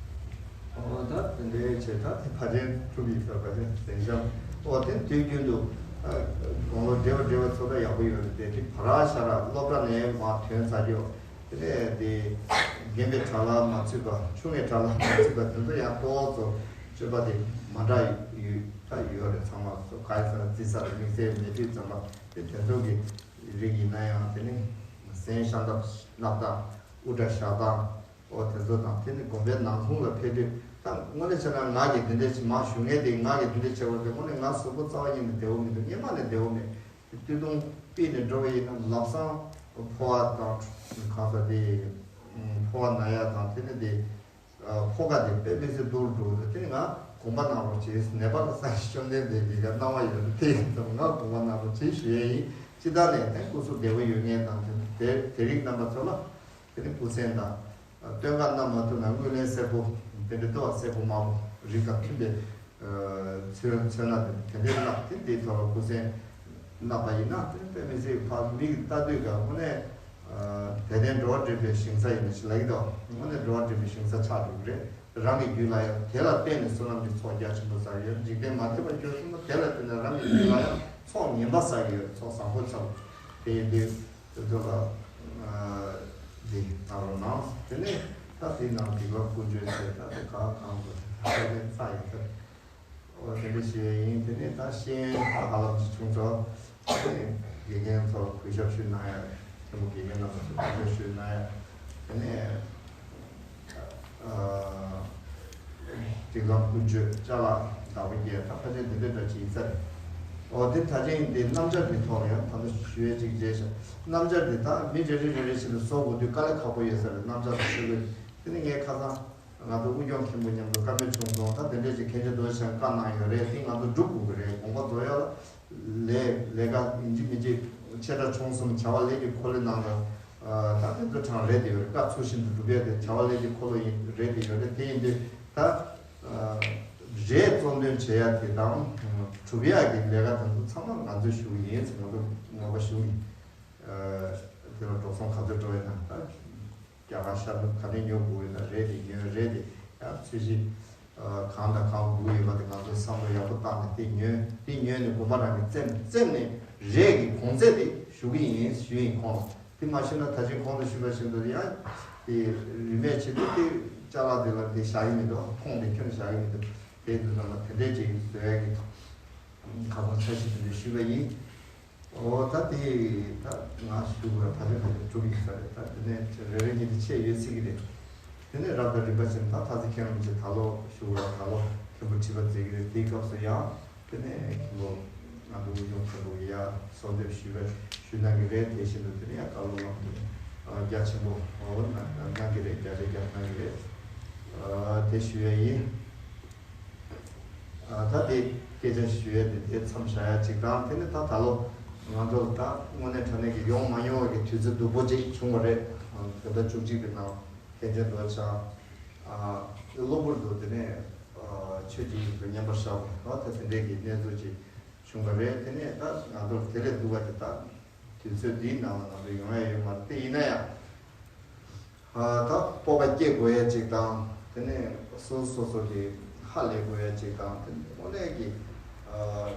ཨོ་ད་དེ་འདྲའི་བྱས། ད་དེ་ཕ་ཆེན་གྲུབ་ཡིན་ཟེར། ཕ་ཆེན་ཟན་ཤམ། ཨོ་དེ་དུས་རྒྱུན་དུ་དགུང་ལོ་བགྲེས་པ་བགྲེས་པ་ཚོ་ད་ཡག་པོ་ཡོད་རེད། དེ་དེ་བ་ར་ཤ་ར་སློབ་གྲྭ་ནས་མར་ཐོན་ཚར་རྒྱུ། དེ་ནས་དེ་རྒན་པའི་གྲྭ་ལ་མ་ཚུད་པ། ཆུང་བའི་གྲྭ་ལ་མ་ཚུད་པ་དེ་ཚོ་ཡང་ཏོག་ཙམ་སྤྱོད་པ་དེ་མ་འདྲ་ཡོད་ད་ཡོད་རེད། ཚང་མ་སོ་ག་ཡི་ས་རྫི་ས་ར་དམིགས་བསལ་མེད་དུས་ཙམ་པ་དེ་དེ་ཚོ་གི་རིགས་ཡིན་ན་ཡང་དེ་ནི་ཟན་ཤམ་ཐབས་སྣ་ཐང་། དབུ་སྐྲ་བཞར་སྟངས། ཨོ་དེ་ཚོ་དང་། དེ་ནི་དགོན་པའི་ནང་ཁོངས་ལ་ཕེབས་དུས་ད་དངོས་གནས་བྱས་ན་ང་གིས་དེ་འདྲས་ཅིག་མ་ཞུ་ངེས་དེ། ང་གིས་དེ་འདྲས་བྱས་པ་དེ་དངོས་གནས་ང་གཟུགས་པོ་རྩ་བ་ཉིད་ནས་བདེ་བོ་མི་འདུག་སྔན་མ་ནས་བདེ་བོ་མེད། སྟོད་ཐུང་པིས་ནས་འགྲོ་བ་ཡིན་ན་ལམ་སང་ཕོ་བ་དང་གང་ཟག་དེ་ཕོ་བ་ན་ཡ་དང་། དེ་ནི་དེ་ཕོ་ཁ་དེ་དཔེ་མི་སྲིད་སྡུག་འགྲོ་འདུག་དེ་ནི་ང་དགོངས་པ་གནང་རོགས་བྱེད། ནད་པ་ལ་སངས་རྒྱས་བཅོམ་ལྡན་འདས་འདི་ག་གནང་བ་ཡོད་དེ་ཡིན་ཙང་ང་དགོངས་པ་གནང་རོགས་བྱེད་ཞུ་ཡས་ཡིན། སྤྱི་བཏང་ནས་ད་སྐུ་གཟུགས་བདེ་བོ་ཡོད་མཁན་དང་། དེ་དེ་རིགས་རྣམ་པ་ཚོ་ལ་དེ་ནི་སྐུ་མཚན་དང་། སྟོན་ཁ་བསྣམས་མ་ཐུབ་ན་དངུལ་ལེན་སེར་པོ་དེ་འདྲ་འདུག་བ། སེར་པོ་དམར་པོ་རིགས་དང་མཐུན་པའི་ཚོན་ཚོན་སྣ་དེ་དེ་འདྲའི་སྣ་དེ་འདིའི་ཐོག་ལ་སྐུ་མཚན་བསྣམས་པ་ཡིན་ན་དེ་དཔེ་མི་སྲིད་ཕ་མིག་ལྟ་དུས་ཀ་དངོས་གནས་དད་ལྡན་འགྲོ་བ་འདྲེན་པའི་ཞིང་ས་ཡིན་ན་ཞིག་ལབ་ཀྱི་འདུག་དངོས་གནས་འགྲོ་བ་འདྲེན་པའི་ཞིང་ས་ཆགས་འགྲོ་གི་རེད། རང་གི་རྒྱུད་ལ་ཡང་དེ་ལ་བརྟེན་ནས་བསོད་ནམས་ཀྱི་ཚོགས་རྒྱ་ཆེན་པོ་བསགས་ཡོད། འཇིག་རྟེན་མ་དད་པ་སྐྱོ་གསུམ་པོ་དེ་ལ་བརྟེན་ནས་རང་གི་རྒྱུད་ལ་ཡང་ཚོགས་ངན་པ་བསགས་ཡོད། ཚོགས་བཟང་པོ་བསགས། དེ་ཡིན་དུས་དེ་ཚོ་ལ་འདི་གནང་རོགས་གནང་། དེ་ནས་ད་དེའི་ནང་སྡིག་པ་ཀུན་སྤྱོད་ཟེར་ད་དེ་ག་གང་དགོས་ད་དེ་ཚ་ཡིན་ཚ། འོ་དེ་འདྲ་ཞུ་ཡས་ཡིན། དེ་ནས་ད་ཤེས་ཡོན་ད་ཧ་ལམ་ཅིག་བྱུང་ཚོ། དེ་ནས་དགེ་རྒན་ཚོར་གུས་ཞབས་ཞུ་གནང་ཡ། མཁན་པོ་དགེ་རྒན་རྣམ་པ་ཚོར་གུས་ཞབས་ཞུ་གནང་ཡ། དེ་ནས་སྒྲིག་ལམ་ཀུན་སྤྱོད་ཅ་ལག་བདག་པོ་རྒྱག་ད་ཕལ་ཆེར་འདི་འདྲ་འདྲ་ཅིག་ཡིན་ས་རེད། འོ་དེ་ད་ཅིང་འདི་སྣམ་སྦྱར་འདི་ཐོག་ལ་ཡང་ད་ལྟ་ཞུ་ཡས་ཅིག་བརྗེད་ཤག་སྣམ་སྦྱར་འདི་ད་མི་རེ་རེ་རེ་རེ་བཞིན་དུ་བཟོ་དགོས་དུས་དཀའ་ལས་ཁག་པོ་ཡོད་ས་རེད། སྣམ་སྦྱར་དང་ཆོས་གོས། དེ་ནི་ངས་ཁ་སང་ང་ཚོ་དབུས་སྐྱོང་མཁན་པོ་མཉམ་དུ་བཀའ་མོལ་བྱུང་སོང་། ད་དེ་འདྲས་ཅིག་མཁན་ཆེན་རྡོ་རྗེ་འཆང་བཀའ་གནང་ཡོད་རེད། དེ་ང་ཚོ་སྒྲུབ་དགོས་ཀྱི་རེད། དགོངས་པ་རྫོགས་ཡ་ལ། ལས་ལས་ཀ་ཡིན་གཅིག་མིན་གཅིག་ཆེ་ཕྲ་ཆུང་གསུམ་བྱ་བ་ལས་ཀྱི་འཁོར་ལོའི་ནང་ལ་ད་དེ་ཚོ་གྲངས་རེད་དེ་ཡོད་རེད། བཀའ་ཚུལ་བཞིན་དུ་སྒྲུབ་ཡ་དེ་བྱ་བ་ལས་ཀྱི་འཁོར་ལོ་ཡིན་རེད་དེ་ཡོད་རེད། དེ་ཡིན་དུས་ད་རེད་གཙོ་འདོན་བྱེད་ཡ་དེ་དང་སྒྲུབ་ཡ་གི་ལས་ཀ་དེ་ཚོ་ཚང་མ་ང་ཚོས་ཞུ་གི་ཡིན་ཟེར་ང་ཚོ་ངོ་མ་ཞུ་གི་ཡིན། དེ་ལ་འགྲོ་སོང་ག་ཚོད་འགྲོ་ཡ་དང་ད། རྒྱ་གར་ཤར་ནུབ་ག་ནས་ཉོ་དགོས་ཡོད་ན་རེད་དེ་ཉོས་རེད་དེ་ཡང་ཚོས་གཞི་གང་དང་གང་དགོས་ཡོད་པ་དེ་ང་ཚོས་བསམ་བློ་ཡག་པོ་བཏང་ནས་དེ་ཉོས། དེ་ཉོས་ནས་དགོན་པ་རང་གི་བཙེམས་བཙེམས་ནས་རས་ཀྱི་གོང་ཚད་དེ་ཞུ་གི་ཡིན་ཞུས་ཡིན་ཁོང་ལ། དེ་མ་ཞུས་ན་ད་ཅིང་གོང་དུ་ཞུས་པ་བཞིན་དུ་ཡང་དེ་རིན་མེད་བྱེད་དུས་དེ་ཅ་ལག་དེ་ལ་དེ་བཞག་གི་མི་འདུག་ཐོངས་དེ་ཁྱོན་བཞག་གི་མི་འདུག་དེ་དུས་ཙམ་ལ་དེ་འདྲས་ཅིག་བཟོ་ཡ་གི་ཁ་སང་འཆར་གཞི་དེ་འདྲས་ཞུས་པ་ཡིན། ཨོ་ད་དེ་ད་ང་ཞུ་དགོས་ཡ་ཕལ་ཆེར་ཕལ་ཆེར་གྲུབ་ཡིན་ས་རེད། ད་དེ་ནས་རེ་རེ་གཉིས་དེ་ཆད་ཡོད་སྲིད་ཀྱི་རེད། དེ་ནས་རབ་དང་རིམ་པ་བྱས་ནས་ད་ཐ་ཚིག་མཁན་རིན་པོ་ཆེ་ད་ལོ་ཞུ་དགོས་ཡ་ད་ལོ་མཁན་པོ་ཁྲི་པ་མཛད་ཀྱི་རེད། དེའི་སྐབས་སུ་ཡང་དེ་ནས་མཁན་པོ་ང་ཚོ་དབུས་གཞུང་མཁན་པོ་ཡ་གསོལ་འདེབས་ཞུས་པ་ཞུས་གནང་གི་རེད། དེ་བཞིན་དུ་དེ་ནས་ཡང་བཀའ་སློབ་ལམ་དུ་རྒྱ་ཆེན་པོ་འོ་གནང་གི་རེད། རྒྱ་ཆེ་རྒྱ་གནང་གི་རེད། དེ་ཞུ་ཡ་ཡིན། ད་དེ་སྐད་ཆ་ཞུ་ཡ་དེ་དེ་མཚམས་བཞག་ཡ་གཅིག་དང་། དེ་ནས་ད་ད་ལོ་ ང་ཚོ་ད་དངོས་གནས་དྲང་གནས་ཀྱི་ཡོང་མ་མྱོང་བའི་གི་དུས་ཚོད་སྡུག་པོ་ཅིག་བྱུང་བ་རེད། ཨ། བོད་ཟླ་བཅུ་གཅིག་གི་ནང་མཁན་ཆེན་རྡོ་རྗེ་འཆང་། ཨ། གློ་བུར་དུ་དེ་ནས། ཨ། ཆོས་ཀྱི་དབྱིངས་སུ་བསྙེན་པར་བཞག་པ་ད་དེ་འདྲའི་གི་གནས་ཚུལ་ཅིག་བྱུང་བ་རེད། དེ་ནས་ད་ང་ཚོར་དེ་ལས་སྡུག་པ་དེ་ད་དུས་ཚོད་འདིའི་ནང་ལ་ང་ཚོ་ཡོང་ཡ་ཡོད་མ་རེད། དེ་ཡིན་ན་ཡང་། ཨ། ད་སྤོབས་པ་སྐྱེ་དགོས་ཡ་ཅིག་དང་། དེ་ནས་སོ་སོ་སོ་གི་ཧ་ལས་དགོས་ཡ་ཅིག་དང་། དེ་ནས་དངོས་གནས་ཀྱི། ཨ།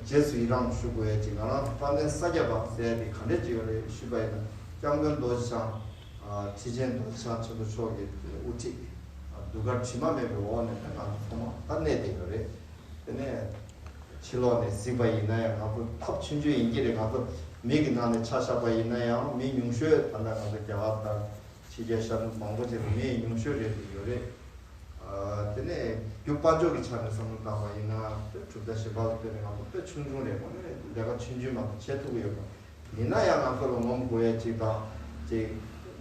རྗེས་སུ་ཡི་རང་ཞུ་དགོས་ཡ་ཅིག་ང་རང་དཔལ་ལྡན་ས་སྐྱ་པ་ཟེར་ཡ་དེ་ག་འདྲས་ཅིག་ཡོད་རེད་ཞུས་པ་ཡིན་ན། སྐྱབས་མགོན་རྡོ་རྗེ་འཆང་། ཨ། ཁྲི་ཆེན་རྡོ་རྗེ་འཆང་ཆེན་པོ་མཆོག་གི་དབུ་ཁྲིད། ཨ། ཟློས་གར་དྲི་མ་མེད་པའི་འོག་ནས་ད་ང་ཚོ་ཚང་མ་ད་གནས་བསྡད་ཡོད་རེད། དེ་ནས་ཕྱི་ལོགས་ནས་གཟིགས་པ་ཡིན་ན་ཡང་ང་ཚོ་ཐབས་ཆུང་ཆུང་ཡིན་གྱི་རེད། ང་ཚོ་མིག་གི་ནང་ནས་ཆ་བཞག་པ་ཡིན་ན་ཡང་མི་ཉུང་ཤོས་ད་ལྟ་ང་ཚོ་རྒྱ་གར་དང་ཕྱི་རྒྱལ་ཤར་ནུབ་མང་པོ་ཅིག་ལ་མི་ཉུང་ཤོས་རེད་དེ་ཡོད་རེད། ཨ། དེ་ནས་རྒྱུ་དཔལ་འབྱོར་གྱི་ཆ་ནས་བསམ་བློ་བཏང་བ་ཡིན་ན་གྲུབ་མཐའ་གཞན་པ་ལ་ལྟོས་ནས་ང་ཚོ་དཔེ་ཆུང་ཆུང་རེད། དངོས་གནས་ལས་ཀ་ཆུང་ཆུང་མ་གཏོགས་བྱེད་ཐུབ་ཀྱི་ཡོད་མ་རེད། ཡིན་ན་ཡང་ང་ཚོ་ལ་ངོམ་དགོས་ཡ་ཅིག་དང་ཅིག་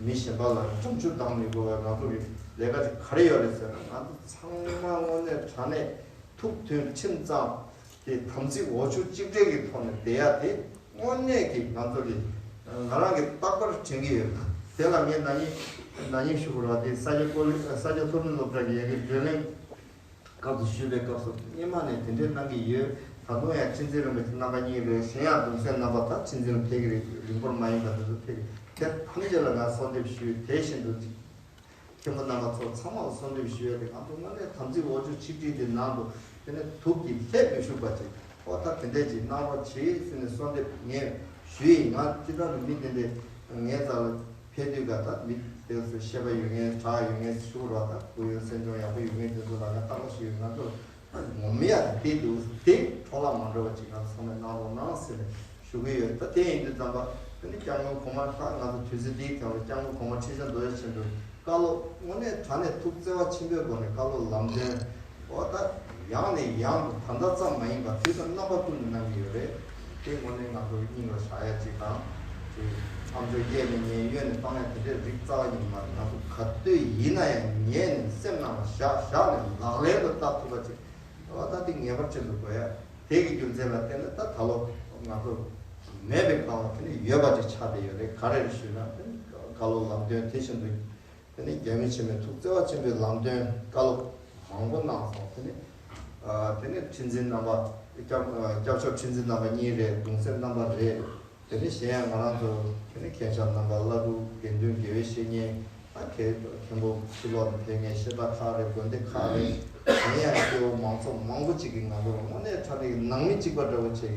མི་གཞན་པ་ལ་འགྲམ་ཆུ་ལྡང་མི་དགོས་པའི་ང་ཚོ་གི་ལས་ཀ་ཅིག་ག་རེ་ཡོད་རེད་ཟེར་ན། ང་ཚོ་ཚང་མ་དངོས་གནས་དྲང་གནས་ཐུགས་མཐུན་ཁྲིམས་གཙང་དེ་དམ་ཚིག་འོ་ཆུ་གཅིག་སྒྲིལ་གྱི་ཐོག་ནས་བསྡད་ཡ་དེ་དངོས་གནས་ཀྱི་ང་ཚོ་གི་ང་རང་གི་རྟག་པར་དྲན་གྱི་ཡོད། དེ་ལ་ངས་ན་ནིང་ན་ནིང་ཞུ་དགོས་རེད་པ། དེ་ས་སྐྱ་ཀོ་ལི་ས་སྐྱ་མཐོ་རིམ་སློབ་གྲྭ་གི་ཡ་གི་བགྲོ་གླེང་སྐབས་སུ་ཞུས་པའི་སྐབས་སུ་སྔོན་མ་ནས་དེ་འདྲའི་གནང་གི་ཡོད། ད་དུང་ཡང་ཁྲི་འཛིན་རིན་པོ་ཆེ་རྣམ་པ་གཉིས་རེད། གཞན་ཡང་གདུང་སྲས་རྣམ་པ་ད་ཁྲི་འཛིན་ལ་ཕེབས་ཀྱི་རེད། རིང་པོར་མ་ཡིན་པ་དེ་ཚོ་ཕེབས་ཀྱི། དེ་ཐམས་ཅད་ལ་ང་གསོལ་འདེབས་ཞུས། དེ་བཞིན་དུ་མཁན་པོ་རྣམ་པ་ཚོ་ཚང་མ་ལ་གསོལ་འདེབས་ཞུ་ཡ་དེ་ང་ཚོ་དངོས་གནས་དམ་ཚིག་འོ་ཆུ་གཅིག་སྒྲིལ་གྱི་ནང་དུ་དེ་ནས་དུག་གིས་ལྷད་མི་ཞུགས་པ་ཅིག་འོ་ད་དེ་འདྲས་ཅིག་གནང་རོགས་བྱེད་ཟེར་ནས་གསོལ་འདེབས་ངས་ཞུས་ཡིན། ང་སྤྱིར་བཏང་གི་མི་དེ་འདྲས་ངའི་རྩ་ལ་ཕེབས་དུས་ག་ད་མི་དེ་ཚོ་ཤེས་པ་ཡོད་མཁན་གྲགས་ཡོད་མཁན་ཞུ་རོགས། ད་གུ་ཡངས་སེམས་ཆུང་ཡག་པོ་ཡོད་མཁན་དེ་ཚོ་ལ་ང་ལྟ་བ་ཞུ་ཡོད། ང་ཚོ་ངོམ་ཡ་དེ་འདུག་དེ་འཕྲོ་བརླག་མ་འགྲོ་བ་ཅིག་ང་ཚང་མས་གནང་རོགས་གནང་ཟེར་ནས་ཞུ་གི་ཡོད། ད་དེ་ཡིན་དུས་ཙམ་པ་དེ་ནི་སྐྱབས་མགོན་གོང་མ་ལྷག་ང་ཚོ་དུས་ཚོད་འདིའི་ཐད་ལ་སྐྱབས་མགོན་གོང་མ་ཁྲི་ཆེན་རྡོ་རྗེ་ཆེན་པོའི་བཀའ་སློབ་དངོས་གནས་དྲང་གནས་ཐུགས་བརྩེ་བ་ཆེན་པོའི་སྒོ་ནས་བཀའ་སློབ་ལམ་སྟོན་འོ་ད་ཡང་ནས་ཡང་དུ་ད་ལྟ་ཙམ་མ་ཡིན་པར་དུས་དང་རྣམ་པ་ཀུན་ཏུ་གནང་གི་ཡོད་རེད། དེ་དངོས་གནས་ང་ཚོ་སྙིང་ལ་བཞག་ཡ་ཅིག་དང་། དེ་ཨ་མཆོག་གཡས་ནས་ཉན་གཡོན་ནས་བཏང་ཡ་དེ་འདྲའི་རིགས་རྩ་བ་ཉིད་མ་རེད། ང་ཚོ་ག་དུས་ཡིན་ན་ཡང་ཉན་ནས་སེམས་ནང་ལ་བཞག་བཞག་ནས་ལག་ལེན་དུ་བསྟར་ཐུབ་པ་ཅིག་འོ་ད་དེ་ངེས་པར་ཅན་དུ་དགོས་ཡ། དེ་གི་རྒྱུ་མཚན་ལ་བརྟེན་ནས་ད་ད་ལོ་ང་ཚོ་མེད་པའི་སྒང་ལ་དེ་ནི་ཡོད་པ་ཅིག་ཆགས་བསྡད་ཡོད་རེད། ག་རེ་རེད་ཞུས་ན་དེ་ནི་བཀའ་སློབ་ལམ་སྟོན་དེ་བཞིན་དུ་དེ་ནི་རྒྱལ་བའི་ཆེན་མོའི་ཐུགས་བརྩེ་བ་ཆེན་པོའི་ལམ་སྟོན་བཀའ་སློབ་མང་པོ་གནང་སོང་། དེ་ནི་ཨ་དེ་ནི་ཁྲི་འཛིན་རྣམ་པ་སྐྱབས་ཨ་སྐྱབས་མཆོག་ཁྲི་འཛིན་རྣམ་པ་གཉིས་རེད། གདུང་སྲས་རྣམ་པ་རེད། དེ་ནས་གཞན་ཡང་ང་རང་ཚོ་དེ་ནས་མཁན་ཆེན་རྣམ་པ་བླ་སྤྲུལ་དགེ་འདུན་དགེ་བའི་བཤེས་གཉེན། ད་མཁན་མཁན་པོ་ཕྱི་ལོགས་ནས་ཕེབས་མཁན་གཞིས་ཆགས་ཁག་རེད། དགོན་སྡེ་ཁག་རེད། གཞན་ཡང་སྐྱེ་བོ་མང་ཚོགས་མང་པོ་ཅིག་གིས་ང་ཚོ་ལ་དངོས་གནས་དྲང་གནས་ཀྱི་ནང་མི་གཅིག་པ་འདྲ་བོ་བྱས་ཀྱི་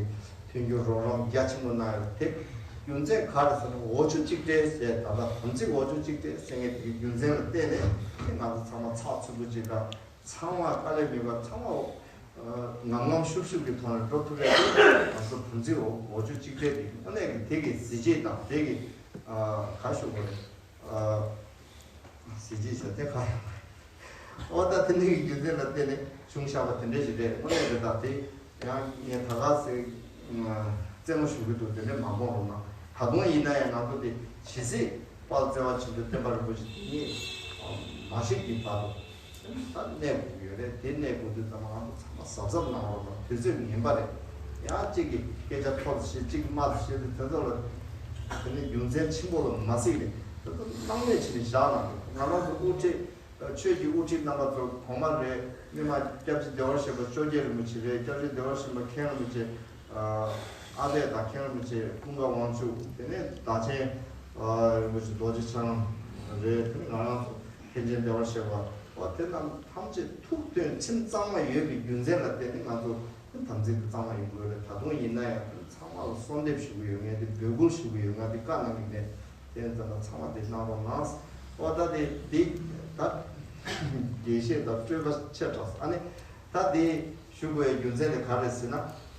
མཐུན་འགྱུར་རོགས་རམ་རྒྱ་ཆེན་པོ་གནང་ཡོད། དེ་རྒྱུ་མཚན་ག་རེ་ཟེར་ན་འོ་ཆུ་གཅིག་སྒྲིལ་ཟེར། ད་ལྟ་དམ་ཚིག་འོ་ཆུ་གཅིག་སྒྲིལ་ཟེར་མཁན་དེ་གི་རྒྱུ་མཚན་ལ་བརྟེན་ནས་དེ་ང་ཚོ་ཚང་མ་ཚགས་ཚུད་པོ་ཅིག་དང་། ཚང་མ་དཀའ་ལས་མེད་པར་ཚང་མ་ངམ་ངམ་ཤུགས་ཤུགས་ཀྱི་ཐོག་ནས་འགྲོ་ཐུབ་རེད། ང་ཚོ་བུ་འཛི་འོ་འོ་ཆུ་གཅིག་སྒྲིལ་དེ་དངོས་གནས་ཀྱི་དེ་གི་གཟི་བརྗིད་དང་དེ་གི་ག་ཞུ་དགོས་རེད། གཟི་བརྗིད་ཟེར་དེ་ག་ཡོད་མ་རེད། འོ་ད་དེ་འདྲ་གི་རྒྱུ་མཚན་ལ་བརྟེན་ནས་བྱུང་བཞག་པ་དེ་འདྲ་ཞིག་རེད། དངོས་གནས་རེད། ད་དེ་ཡང་ངས་ད་ག་ཟེ་རྩེད་མོ་ཞུ་གི་འདུག་དེ་འདྲ་མ་དགོངས་རོགས་གནང་། ད་དུང་ཡིན་ན་ཡང་ང་ཚོ་དེ་ཇི་སྲིད་དཔལ་བརྩེ་བ་ཆེན་པོའི་བསྟན་པ་རིན་པོ་ཆེ་དེ་ཉིད་མ་ཞིག་གི་བར་དུ་ད་གནས་དགོས་ཀྱི་ཡོད་རེད། དེ་གནས་དགོས་དུས་ཙམ་ང་ཚོ་ཚང་མ་གཟབ་གཟབ་གནང་རོགས་གནང་། དུས་ཚོད་ངན་པ་རེད། ཡང་གཅིག་གིས་སྐད་ཆ་མཐོ་རུ་བཤད། གཅིག་གིས་དམའ་རུ་བཤད་དུས་དེ་ཚོ་ལ་དེ་ནི་རྒྱུ་མཚན་ཆེན་པོ་ལ་མ་གཟིགས་ནས་དེ་ཚོ་སྣང་མེད་བྱས་ནས་བཞག་གནང་འདུག་ང་རང་ཚོ་དབུ་ཁྲིད་ཆོས་ཀྱི་དབུ་ཁྲིད་རྣམ་པ་ཚོ་གོང་མ་རེད། སྔོན་མ་སྐྱབས་རྗེ་བདེ་བར་གཤེགས་པ་བཅོ་བརྒྱད་རིན་པོ་ཆེ་རེད། སྐྱབས་རྗེ་བདེ་བར་གཤེགས་པ་མཁན་རིན་པོ་ཆེ། ཨ་ལས་དང་མཁན་རིན་པོ་ཆེ་ཀུན་དགའ་དབང་ཕྱུག་དེ་ནས་བདག་ཆེན་རིན་པོ་ཆེ་རྡོ་རྗེ་འཆང་རེད། དེ་ནས་ང་རང་ཚོ་མཁན་ཆེན་བདེ་བར་གཤེགས་པ། འོ་དེ་རྣམས་ཐམས་ཅད་ཐུགས་མཐུན་ཁྲིམས་གཙང་མ་ཡོད་པའི་རྒྱུ་མཚན་ལ་བརྟེན་ནས་ང་ཚོ་དམ་ཚིག་དེ་གཙང་མ་ཡོང་དགོས་རེད། ད་དུང་ཡིན་ན་ཡང་ཚང་མ་ལ་གསོལ་འདེབས་ཞུ་གི་ཡོད། ངས་དེ་འབོད་སྐུལ་ཞུ་གི་ཡོད། ང་དེ་བཀའ་གནང་གི་མེད། དེ་ཡིན་ཙང་ཚང་མ་དེ་གནང་རོགས་གནང་། འོ་ད་དེ་དེ་ད་དགེ་བཤེས་དང་སྤྲོས་པ་ཆེ་དྲགས། ཨ་ནི་ད་དེ་ཞུ་དགོས་ཡའི་རྒྱུ་མཚན་དེ་ག་རེ་ཟེར་ན།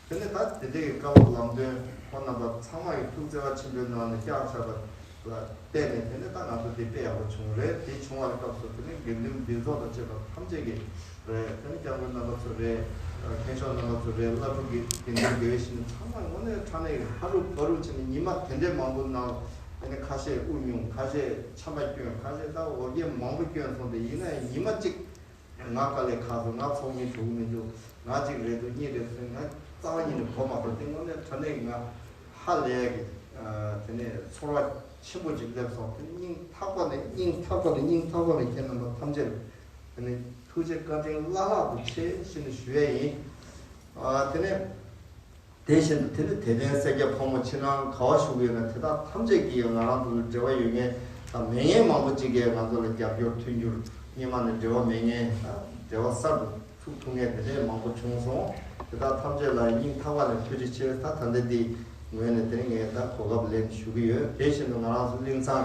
དེ་ནས་ད་དེ་འདྲའི་བཀའ་སློབ་ལམ་སྟོན་ཁོང་རྣམ་པ་ཚང་མ་གི་ཐུགས་བརྩེ་བ་ཆེན་པོའི་ངང་ནས་བསྐྱངས་བཞག་པ་ལ་བརྟེན་ནས་དེ་ནས་ད་ང་ཚོ་དེ་དཔེ་ཡག་པོ་བྱུང་རེད། དེ་བྱུང་བ་ལ་སྐབས་སུ་དེ་ནས་དགེ་འདུན་འདུས་ཚོགས་དང་བཅས་པ་ཐམས་ཅད་ཀྱིས་རེད། དེ་ནས་སྐྱབས་མགོན་རྣམ་པ་ཚོ་རེད། མཁན་མཆོག་རྣམ་པ་ཚོ་རེད། བླ་སྤྲུལ་གྱི་དགེ་འདུན་དགེ་བའི་བཤེས་གཉེན་ཚང་མ་དངོས་གནས་དྲང་གནས་ཀྱི་ཕ་རུ་བ་རུ་བྱས་ནས་ཉི་མ་དེ་འདྲའི་མང་པོ་ནང་དེ་ནས་ཁ་ཤས་དབུ་སྙུང་། ཁ་ཤས་ཆམ་པ་སྐྱོན། ཁ་ཤས་ད་འོ་བརྒྱལ་མང་པོ་སྐྱོན་སོང་སྟེ། ཡིན་ན་ཡང་ཉི་མ་གཅིག་ང་དཀའ་ལས་ཁག་སོང་། ང་ཚོགས་མི་འགྲོ་གི་མི་འདུག་ང་གཅིག་རེད་འདུག་གཉིས་རེད་ཟེར། ང་རྩ་བ་ཉིད་ནས་གོ་མ་ཐུབ། དེ་དངོས་གནས་དྲང་གནས་ཀྱི་ང་ ཧ་ལས་ཀྱི་དེ་ནས་ཚོར་བ་ཆེན་པོ་ཅིག་སླེབས་སོང་། དེ་ནས་སྙིང་ཐག་པ་ནས་སྙིང་ཐག་པ་ནས་སྙིང་ཐག་པ་ནས་ཁྱེད་རྣམ་པ་ཐམས་ཅད་ལ་དེ་ནས་ཐུགས་རྗེ་བཀའ་དྲིན་བླ་ལྷག་ཏུ་ཆེ་ཞེས་ནས་ཞུ་ཡས་ཡིན། དེ་ནས་དེ་བཞིན་དུ་དེ་ནས་དད་ལྡན་སེར་སྐྱ་ཕོ་མོ་ཕྱི་ནང་ག་བ་བཞུགས་ཡོད་ན་དེ་དག་ཐམས་ཅད་ཀྱིས་ང་རང་ཚོ་ལ་འབྲེལ་བ་ཡོད་མཁན་དང་མེད་མཁན་མང་པོ་ཅིག་གིས་ང་ཚོ་ལ་རྒྱབ་སྐྱོར་མཐུན་འགྱུར་སྔོན་མ་ནས་འབྲེལ་བ་མེད་མཁན་དང་འབྲེལ་བ་གསར་དུ་ཚུགས་ཐུབ་མཁན་དེ་འདྲའི་མང་པོ་བྱུང་སོང་། དེ་དག་ཐམས་ཅད་ལ་སྙིང་ཐག་པ་ནས་ཐུགས་རྗེ་ཆེ། ད་ད་ལྟ་འདི་ངོས་ནས་དེ་ངས་ད་གོ་སྐབས་ལེན་ཞུ་གི་ཡོད། དེ་བཞིན་དུ་ང་རང་ཚོ་གླིང་ཚང་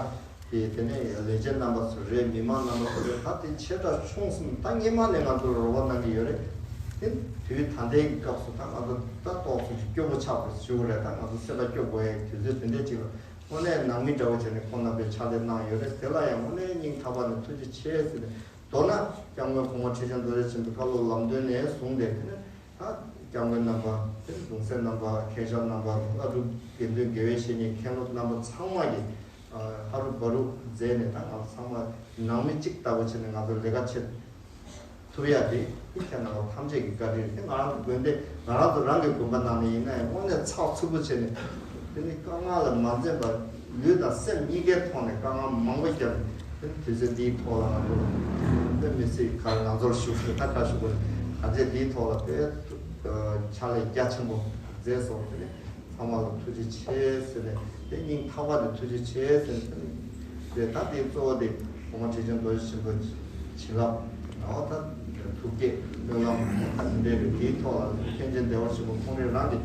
གི་དེ་ནས་ལས་བྱེད་རྣམ་པ་ཚོ་རེད། མི་མང་རྣམ་པ་ཚོ་རེད། ད་དེ་ཆེ་ཕྲ་ཆུང་གསུམ་ད་སྔོན་མ་ནས་ང་ཚོར་རོགས་པ་གནང་གི་ཡོད་རེད། དེ་དུས་ད་ལྟའི་སྐབས་སུ་ད་ང་ཚོ་ད་ཏོག་ཙམ་ཞིག་སྐྱོ་པོ་ཆགས་པ་ཞུ་གི་རེད། ད་ང་ཚོ་སེམས་པ་སྐྱོ་དགོས་ཡའི་དུས་ཚོད་དེ་འདྲས་ཅིག་ལ་དངོས་གནས་ནང་མི་འདྲ་བོ་བྱས་ནས་ཁོང་རྣམ་པས་ཕྱག་ལས་གནང་ཡོད་རེད། དེ་ལ་ཡང་དངོས་གནས་སྙིང་ཐག་པ་ནས་ཐུགས་རྗེ་ཆེ་ཟེར་ནས། མདོར་ན་སྐྱབས་མགོན་གོང་མ་ཁྲི་ཆེན་རྡོ་རྗེ་ཆེན་པོའི་བཀའ་སློབ་ལམ་སྟོན་ནས་བཟུང་སྟེ་དེ་ནས་ད་སྐྱབས་མགོན་རྣམ་པ་དེ་ནས་གདུང་སྲས་རྣམ་པ་མཁན་ཞབས་རྣམ་པ་ལྷ་སྒྲུབ་དགེ་འདུན་དགེ་བའི་བཤེས་གཉེན་མཁན་སློབ་རྣམ་པ་ཚང་མ་གིས་ཧ་རུ་བ་རུ་མཛད་ནས་ད་ང་ཚོ་ཚང་མ་ནང་མི་གཅིག་ལྟ་བུ་བྱས་ནས་ང་ཚོ་ལས་ཀ་བྱེད་ཐུབ་ཡ་དེ་ཁྱེད་རྣམ་པ་ཐམས་ཅད་ཀྱི་བཀའ་དྲིན་རེད། དེ་ང་རང་ཚོ་དགོན་སྡེ་ང་རང་ཚོ་རང་གི་དགོན་པ་ནང་ནས་ཡིན་ན་ཡང་དངོས་གནས་ཚགས་ཚུད་པོ་བྱས་ནས་དེ་ནི་དཀའ་ངལ་ལ་མ་འཛེམས་པར་ལུས་དང་སེམས་གཉིས་ཀའི་ཐོག་ནས་དཀའ་ངལ་མང་པོ་བརྒྱབ་ནས་དེ་ནི་དུས་ཚོད་འདིའི་ཐོག་ལ་ང་ཚོ་དཔེ་མི་སྲིད་ག་རེ་ང་ཚོར་ཞུ་དགོས་ད་ག་ཞུ་དགོས་ག་ཚད་འདིའི་ཐོག་ལ་དཔེ་ཕྱག་ལས་རྒྱ་ཆེན་པོ་མཛད་སོང་། དེ་ནི་ཚང་མ་ལ་ཐུགས་རྗེ་ཆེ་ཟེར་ནས་དེ་སྙིང་ཐག་པ་ནས་ཐུགས་རྗེ་ཆེ་ཟེར་ནས་དེ་ནི་དེ་ད་དེའི་གཙོ་བོ་དེ་གོང་མ་ཁྲི་ཆེན་རྡོ་རྗེ་ཆེན་པོ་བྱིན་རླབས་ཨོ་ད་ཐུགས་བསྐྱེད་སྨོན་ལམ་ད་དེ་འདྲའི་རེད། དེའི་ཐོག་ལ་མཁན་ཆེན་བདེ་བ་ཆེན་པོ་ཁོང་རང་རང་གིས་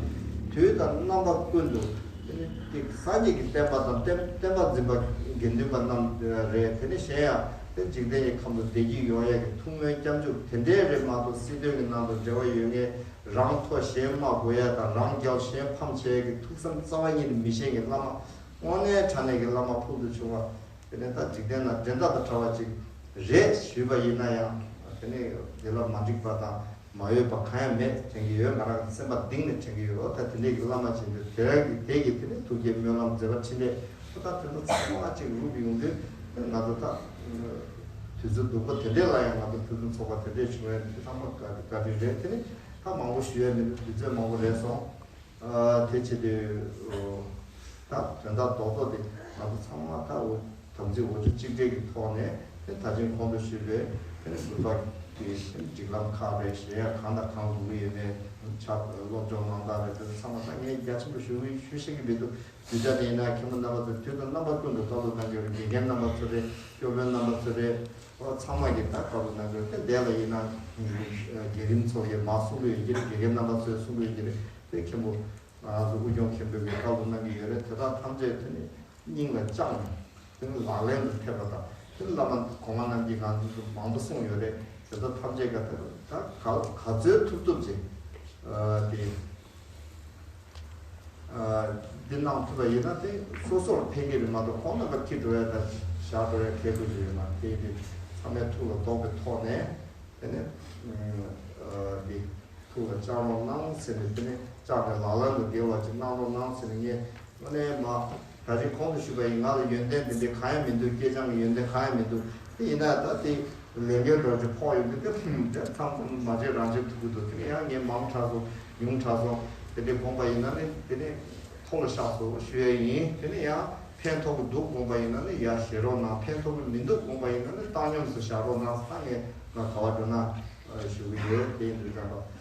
དུས་དང་རྣམ་པ་ཀུན་ཏུ་དེ་ནི་དེ་སངས་རྒྱས་ཀྱི་བསྟན་པ་དང་བསྟན་བསྟན་པ་འཛིན་པ་དགེ་འདུན་པ་རྣམས་རེད། དེ་ནི་གཞན་ཡང་དེ་འཇིག་རྟེན་གྱི་ཁམས་སུ་བདེ་སྐྱིད་ཡོང་ཡས་ཀྱི་ཐུགས་སྨོན་སྐྱབས་འཇུག་དེ་འདྲའི་རེད་མ་གཏོགས་སྲིད་དོན་གྱི་ནང་དུ་འབྲེལ་བ་ཡོད་མཁན་རང་མཐོ་གཞན་དམའ་དགོས་ཡ་དང་རང་རྒྱལ་གཞན་ཕམ་བྱེད་ཡ་གི་ཐུགས་བསམ་རྩ་བ་ཉིད་ནས་མི་ཤེས་མཁན་བླ་མ་དངོས་གནས་དྲང་གནས་ཀྱི་བླ་མ་ཕུལ་དུ་བྱུང་བ། དེ་ནས་ད་འཇིག་རྟེན་ན་འགྲན་ཟླ་དང་བྲལ་བ་ཅིག་རེད་ཞུས་པ་ཡིན་ན་ཡང་དེ་ནས་དེ་ལ་མ་འགྲིག་པ་དང་མ་འོས་པ་གང་ཡང་མེད་དྲན་གྱི་ཡོད། ང་རང་གི་སེམས་པ་གཏིང་ནས་དྲན་གྱི་ཡོད། ད་དེ་འདྲས་ཀྱི་བླ་མ་ཆེན་པོས་དེ་རང་གི་དེ་གི་དེ་ནས་ཐུགས་བསྐྱེད་སྨོན་ལམ་མཛད་པ་འཕྲིན་ལས་ད་དེ་ཚོ་ཚང་མ་ཅིག་རུབ་ཡོང་དུས་ང་ཚོ་ད། དུས་ཚོད་སྡུག་པ་དེ་འདྲས་ལ་ཡང་ང་ཚོ་ཕུན་སུམ་ཚོགས་པ་དེ་འདྲས་བྱུང་བའི་དེ་ཚང་མ་བཀའ་དྲིན་རེད། དེ་ནི་ད་མང་པོ་ཞུ་ཡས་མི་འདུག་དུས་ཚོད་མང་པོ་རེད་སོང་། ཨ་དེ་བྱེད་དུས་ད་དོན་དག་རྡོག་རྡོག་དེ་ང་ཚོ་ཚང་མ་ད་འོ་དམ་ཚིག་འོ་ཆུ་གཅིག་སྒྲིལ་གྱི་ཐོག་ནས་དེ་ད་ཅིང་གོང་དུ་ཞུས་པའི་དེ་ནི་དགོན་པ་གི་སྒྲིག་ལམ་ཁག་རེད། གཞན་ཡང་གང་དང་གང་དགོས་ཀྱི་ཡོད་མེད་ཆ་སློབ་སྦྱོང་གནང་སྟངས་རེད། དེ་ཚོ་ཚང་མ་ད་ངས་རྒྱ་ཆེན་པོ་ཞུ་ཞུ་ཤེས་ཀྱི་མི་འདུག་དུས་ཚོད་དེ་ཡིན་ན་མཁན་པོ་རྣམ་པ་ཚོས་དུས་དང་རྣམ་པ་ཀུན་ཏུ་བཀའ་སློབ་གནང་གི་ཡོད་རེད། དགེ་རྒན་རྣམ་པ་ཚོ་རེད། སྐྱོར་དཔོན་རྣམ་པ་ཚོ་རེད། ཨོ་ཚང་མ་གིས་ད་བཀའ་སློབ་གནང་གི་ཡོད་རེད། དེ་འདས་ལ་ཡིན་ན་རྒན་རིམ་ཚོ་ཡིས་མར་གསུང་གི་ཡོད་ཀྱི་རེད། དགེ་རྒན་རྣམ་པ་ཚོས་གསུང་གི་ཡོད་ཀྱི་རེད། དེ་མཁན་པོ་ང་ཚོ་དབུས་སྐྱོང་མཁན་པོས་ཀྱི་བཀའ་སློབ་གནང་གི་ཡོད་རེད། དེ་དག་ཐམས་ཅད་དེ་ནི་སྙིང་ལ་བཅངས་ནས་དེ་ནི་ལག་ལེན་དུ་ཐེབས་པ་དང་དེ་ནི་བླ་མ་གོང་མ་རྣམས་ཀྱིས་ང་ཚོ་མང་པོ་གསུངས་ཡོད་རེད། དེ་དག་ཐམས་ཅད་ཀ་དེ་ད་ག་ག་ཚོད་ཐུབ་ཐུབ་ཅིག་དེ། འདི་གནང་ཐུབ་པ་ཡིན་ན་དེ་སོ་སོར་ཕན་གྱི་རེད་མ་གཏོགས་ཁོང་རྣམ་པ་ཁྱི་འགྲོ་ཡ་དང་ཞག་འགྲོ་ཡ་གལ་དགོས་ཀྱི་ཡོད་མ་རེད། དེ་ཚང་མས་ཐུགས་ལ་འདོགས་པའི་ཐོག་ནས་དེ་ནས་འདི་ཐུགས་ལ་བཅངས་རོགས་གནང་ཟེར་ནས་དེ་ནས་བཅངས་ནས་ལག་ལེན་དུ་འགེལ་བ་ཅིག་གནང་རོགས་གནང་ཟེར་ནས་ངས་དངོས་གནས་མ་ད་རེས་གོང་དུ་ཞུས་པ་ཡིན། ང་ལ་ཡོན་ཏན་འདི་འདྲའི་གང་ཡང་མི་འདུག་སྐྱེས་སྦྱངས་ཀྱི་ཡོན་ཏན་གང་ཡང་མི་འདུག་དེ་ཡིན་ན་ད་དེ། ལས་འགན་འདྲ་ཅིག་ཕོག་ཡོང་དུས་དེ་ཧུམ་དེ་ཚང་ཚང་མ་བྱས་རང་བྱས་ཐུབ་ཀྱི་འདུག་དེ་ནས་ཡང་ངས་མང་དྲགས་སོང་ཉུང་དྲགས་སོང་དེ་འདྲས་དགོངས་པ་ཡིན་ན་ནི་དེ་ནས་མཐོ་ལ་བཞག་སོང་ཞུ་ཡས་ཡིན། དེ་ནས་ཡང་ཕན་ཐོགས་ཀྱི་འདུག་དགོངས་པ་ཡིན་ན་ནི་ཡར་བཞེས་རོགས་གནང་། ཕན་ཐོགས་ཀྱི་མི་འདུག་དགོངས་པ་ཡིན་ན་ནི་བཏང་སྙོམས་སུ་བཞག་རོགས་གནང་ཟེར་ད་ངས་ང་ག་བ་འགྲོ་ན་ཞུ་གི་ཡོད། དེ་ཡིན་དུས་ཙམ་པ།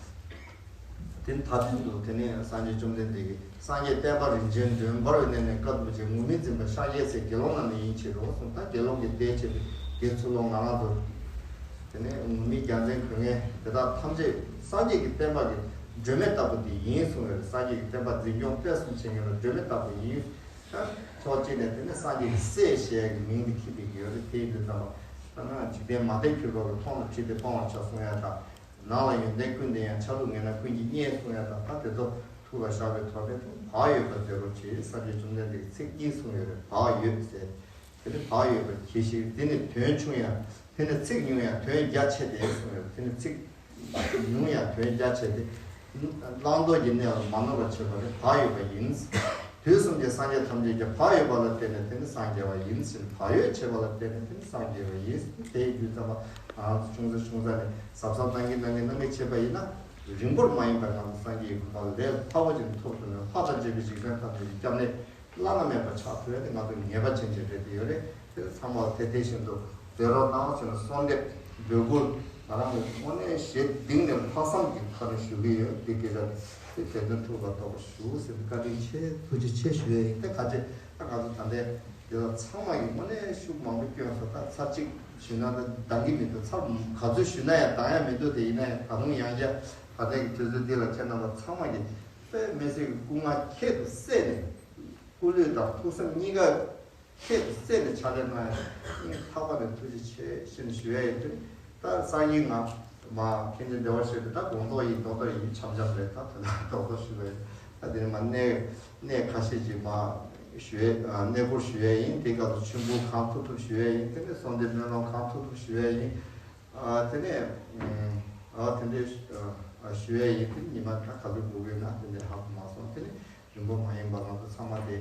དེ་མཐའ་དོན་དུ་དེ་ནས་སངས་རྒྱས་བཅོམ་ལྡན་འདས་ཀྱིས་སངས་རྒྱས་བསྟན་པ་རིན་ཆེན་མགྲོན་འབར་བའི་གནས་ནས་བཀའ་བསྡུ་བྱས། ངུར་སྨྲིག་འཛིན་པ་ཤཱཀྱའི་སྲས་དགེ་སློང་རྣམས་ནི་ཡིན་ཕྱིར་རོ་གསུངས། ད་དགེ་སློང་གི་སྡེ་བྱས་པའི་དགེ་ཚུལ་སློང་ང་རང་ཚོ་དེ་ནས་ངུར་སྨྲིག་རྒྱལ་མཚན་གོན་མཁན་དེ་དག་ཐམས་ཅད་སངས་རྒྱས་ཀྱི་བསྟན་པ་གི་སྒྲོན་མེ་ལྟ་བུ་དེ་ཡིན་གསུངས་ཡོད་རེད། སངས་རྒྱས་ཀྱི་བསྟན་པ་འཛིན་སྐྱོང་སྤེལ་གསུམ་བྱེད་མཁན་ལ་སྒྲོན་མེ་ལྟ་བུ་ཡིན། ད་ཕྱོགས་གཅིག་ནས་དེ་ནས་སངས་རྒྱས་ཀྱི་སྲས་ཞེས་ཀྱི་མིང་དེ་འཁྱེར་བསྡད་ཀྱི་ཡོད་རེད། དེ་ཡིན་དུས་ཙམ་པ་ད་ང་འཇིག་རྟེན་མ་བདེ་ཁྱོད་རོགས་ལ་མཐོང་ལ་ཁྲིད་དེ་སྤང་བར་བྱ་གསུང་ཡ་དང་། ནང་ལ་ཡོན་ཏན་ཀུན་ལྡན་ཡང་། ཆ་ལུགས་ངན་ན་ཀུན་གྱིས་བརྙས་གསུང་ཡ་དང་། ད་དེ་ཚོ་ཐུགས་ལ་བཞག་པའི་ཐོག་ནས་བག་ཡོད་པར་མཛད་རོགས་གྱིས། སངས་རྒྱས་བཅོམ་ལྡན་འདས་ཀྱིས་ཚིག་གཉིས་གསུངས་ཡོད་རེད། བག་ཡོད་ཟེར། དེ་ནི་བག་ཡོད་པར་གྱིས་ཤིག་དེ་ནི་དོན་ཆུང་ཡང་། དེ་ནི་ཚིག་ཉུང་ཡང་དོན་རྒྱ་ཆེ་སྟེ་གསུངས་ཡོད་རེད། དེ་ནི་ཚིག་ཉུང་ཡང་དོན་རྒྱ་ཆེ་སྟེ། བླང་དོར་གྱི་གནས་ལ་མ་ནོར་བར་བྱེད་པ་ནི་བག་ཡོད་པ་ཡིན། དུས་གསུམ་གྱི་སངས་རྒྱས་ཐམས་ཅད་ཀྱང་བག་ཡོད་པ་ལ་བརྟེན་ནས་དེ་ནི་སངས་རྒྱས་པ་ཡིན་ཟེར། བག་ཡོད་བྱས་པ་ལ་བརྟེན་ནས་དེ་ནི་སངས་རྒྱས་པ་ཡིན། དེ་ཡི་དུས་ཙམ་པ་ང་རང་ཚོ་ཆུང་ས་ཆུང་ས་ནས་གཟབ་གཟབ་གནང་གིན་གནང་གིན་གནང་གིན་བྱས་པ་ཡིན་ན། རིང་པོར་མ་ཡིན་པར་ང་ཚོ་སངས་རྒྱས་ཀྱི་གོ་འཕང་ལས་ལྷག་པ་ཅིག་ཐོབ་ཐུབ་ནས། ལྷ་དང་བཅས་པའི་འཇིག་རྟེན་ཐམས་ཅད་ཀྱི་སྐྱབས་གནས་བླ་ན་མེད་པ་ཆགས་ཐུབ་ཡ་དེ་ང་ཚོ་ངེས་པ་ཅན་ཅིག་རེད་དེ་ཡོད་རེད། དེ་ཚང་མ་ལ་དེ་དེ་བཞིན་དུ་མཛད་རོགས་གནང་ཟེར་ནས་གསོལ་འདེབས་འབོད་སྐུལ་ང་རང་གི་དངོས་གནས་ཞེ་གཏིང་ནས་ལྷག་བསམ་གྱི་ཐོག་ནས་ཞུ་གི་ཡོད། དེ་སྐད་ཆ་དེ་དད་འདུན་མཐུ་ལ་ཐོགས་པ་ཞུ་ཟེར་ནས་བཀའ་དྲིན་ཆེ་ཐུགས་རྗེ་ཆེ་ཞུ་ཡ་ཡིན། དེ་ག་ཚོད་ད་ང་ཚོ་ད་ལྟའི་དེ་ལ་ཚང་མ་གིས་དངོས་གནས་ཤུགས་མང་པོ་བསྐྱོན་སོང་། ད་ཚར་གཅིག་ཞུས་ན་ད་འདང་གི་མི་འདུག་ཚར་ག་ཚོད་ཞུས་ན་ཡང་འདང་ཡ་མི་འདུག་དེ་ཡིན་ན་ཡང་ད་རུང་ཡང་བསྐྱར་ད་ལྟའི་གི་དུས་ཚོད་འདི་ལ་ཁྱེད་རྣམ་པ་ཚང་མ་གིས་དཔེ་མི་སྲིད་ཀྱི་སྐུ་ངལ་ཁྱད་དུ་བསད་ནས་སྐུ་ལུས་དང་ཐུགས་སེམས་གཉིས་ཀ་ཁྱེད་ཀྱི་སེམས་ནས་ཕྱག་ལས་གནང་ཡ་སྙིང་ཐག་པ་ནས་ཐུགས་རྗེ་ཆེ་ཞེས་ཞུ་ཡ་ཡིན། དེ་ད་སང་ཉིན་ང་མ་ཁྱེད་ཀྱི་འབྲེལ་བ་བྱས་ཏེ་ད་དགོང་ཚོགས་ཡིན་རྡོག་རྡོག་ཡིན་འཆམ་འཆམ་རེད། ད་དེ་ན་རྡོག་རྡོག་ཞུ་བ་ཡིན། ད་དེ་ནས་མ་གནས་གནས་ཁ་ཤས་ཀྱིས་མ་ཞུ་ཡ་གནས་སྐོར་ཞུ་ཡ་ཡིན། དེ་སྐབས་སུ་མཆོད་འབུལ་གང་ཐུབ་ཐུབ་ཞུ་ཡ་ཡིན། དེ་ནས་གསོལ་འདེབས་སྨོན་ལམ་གང་ཐུབ་ཐུབ་ཞུ་ཡ་ཡིན། དེ་ནས་ཨ་དེ་འདྲའི་ཞུ་ཡ་ཡིན། དེ་ཉི་མ་ད་ག་ཚོད་འགོར་གི་ཡོད་ན་དེ་འདྲའི་ཧ་གོ་མ་སོང་། དེ་ནས་རིང་པོ་མ་ཡིན་པ་ང་ཚོ་ཚང་མ་དེ།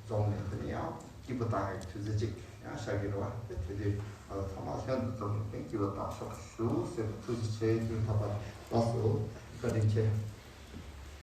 འཛོམས་ནས་དེ་ནས་ཡང་སྐྱིད་པོ་བཏང་ཡག་དུས་ཚོད་ཅིག་ཡང་ཤར་གྱི་རེད་བ། དེ་དེ་དུས་ང་ཚོ་ཚང་མ་ལྷན་དུ་འཛོམས་ནས་དེ་སྐྱིད་པོ་བཏང་ཆོག་ཞུ་ཟེར་ནས་ཐུགས་རྗེ་ཆེ། དུས་ཐོག་པ་ལགས་སོ། བཀའ་དྲིན་ཆེ།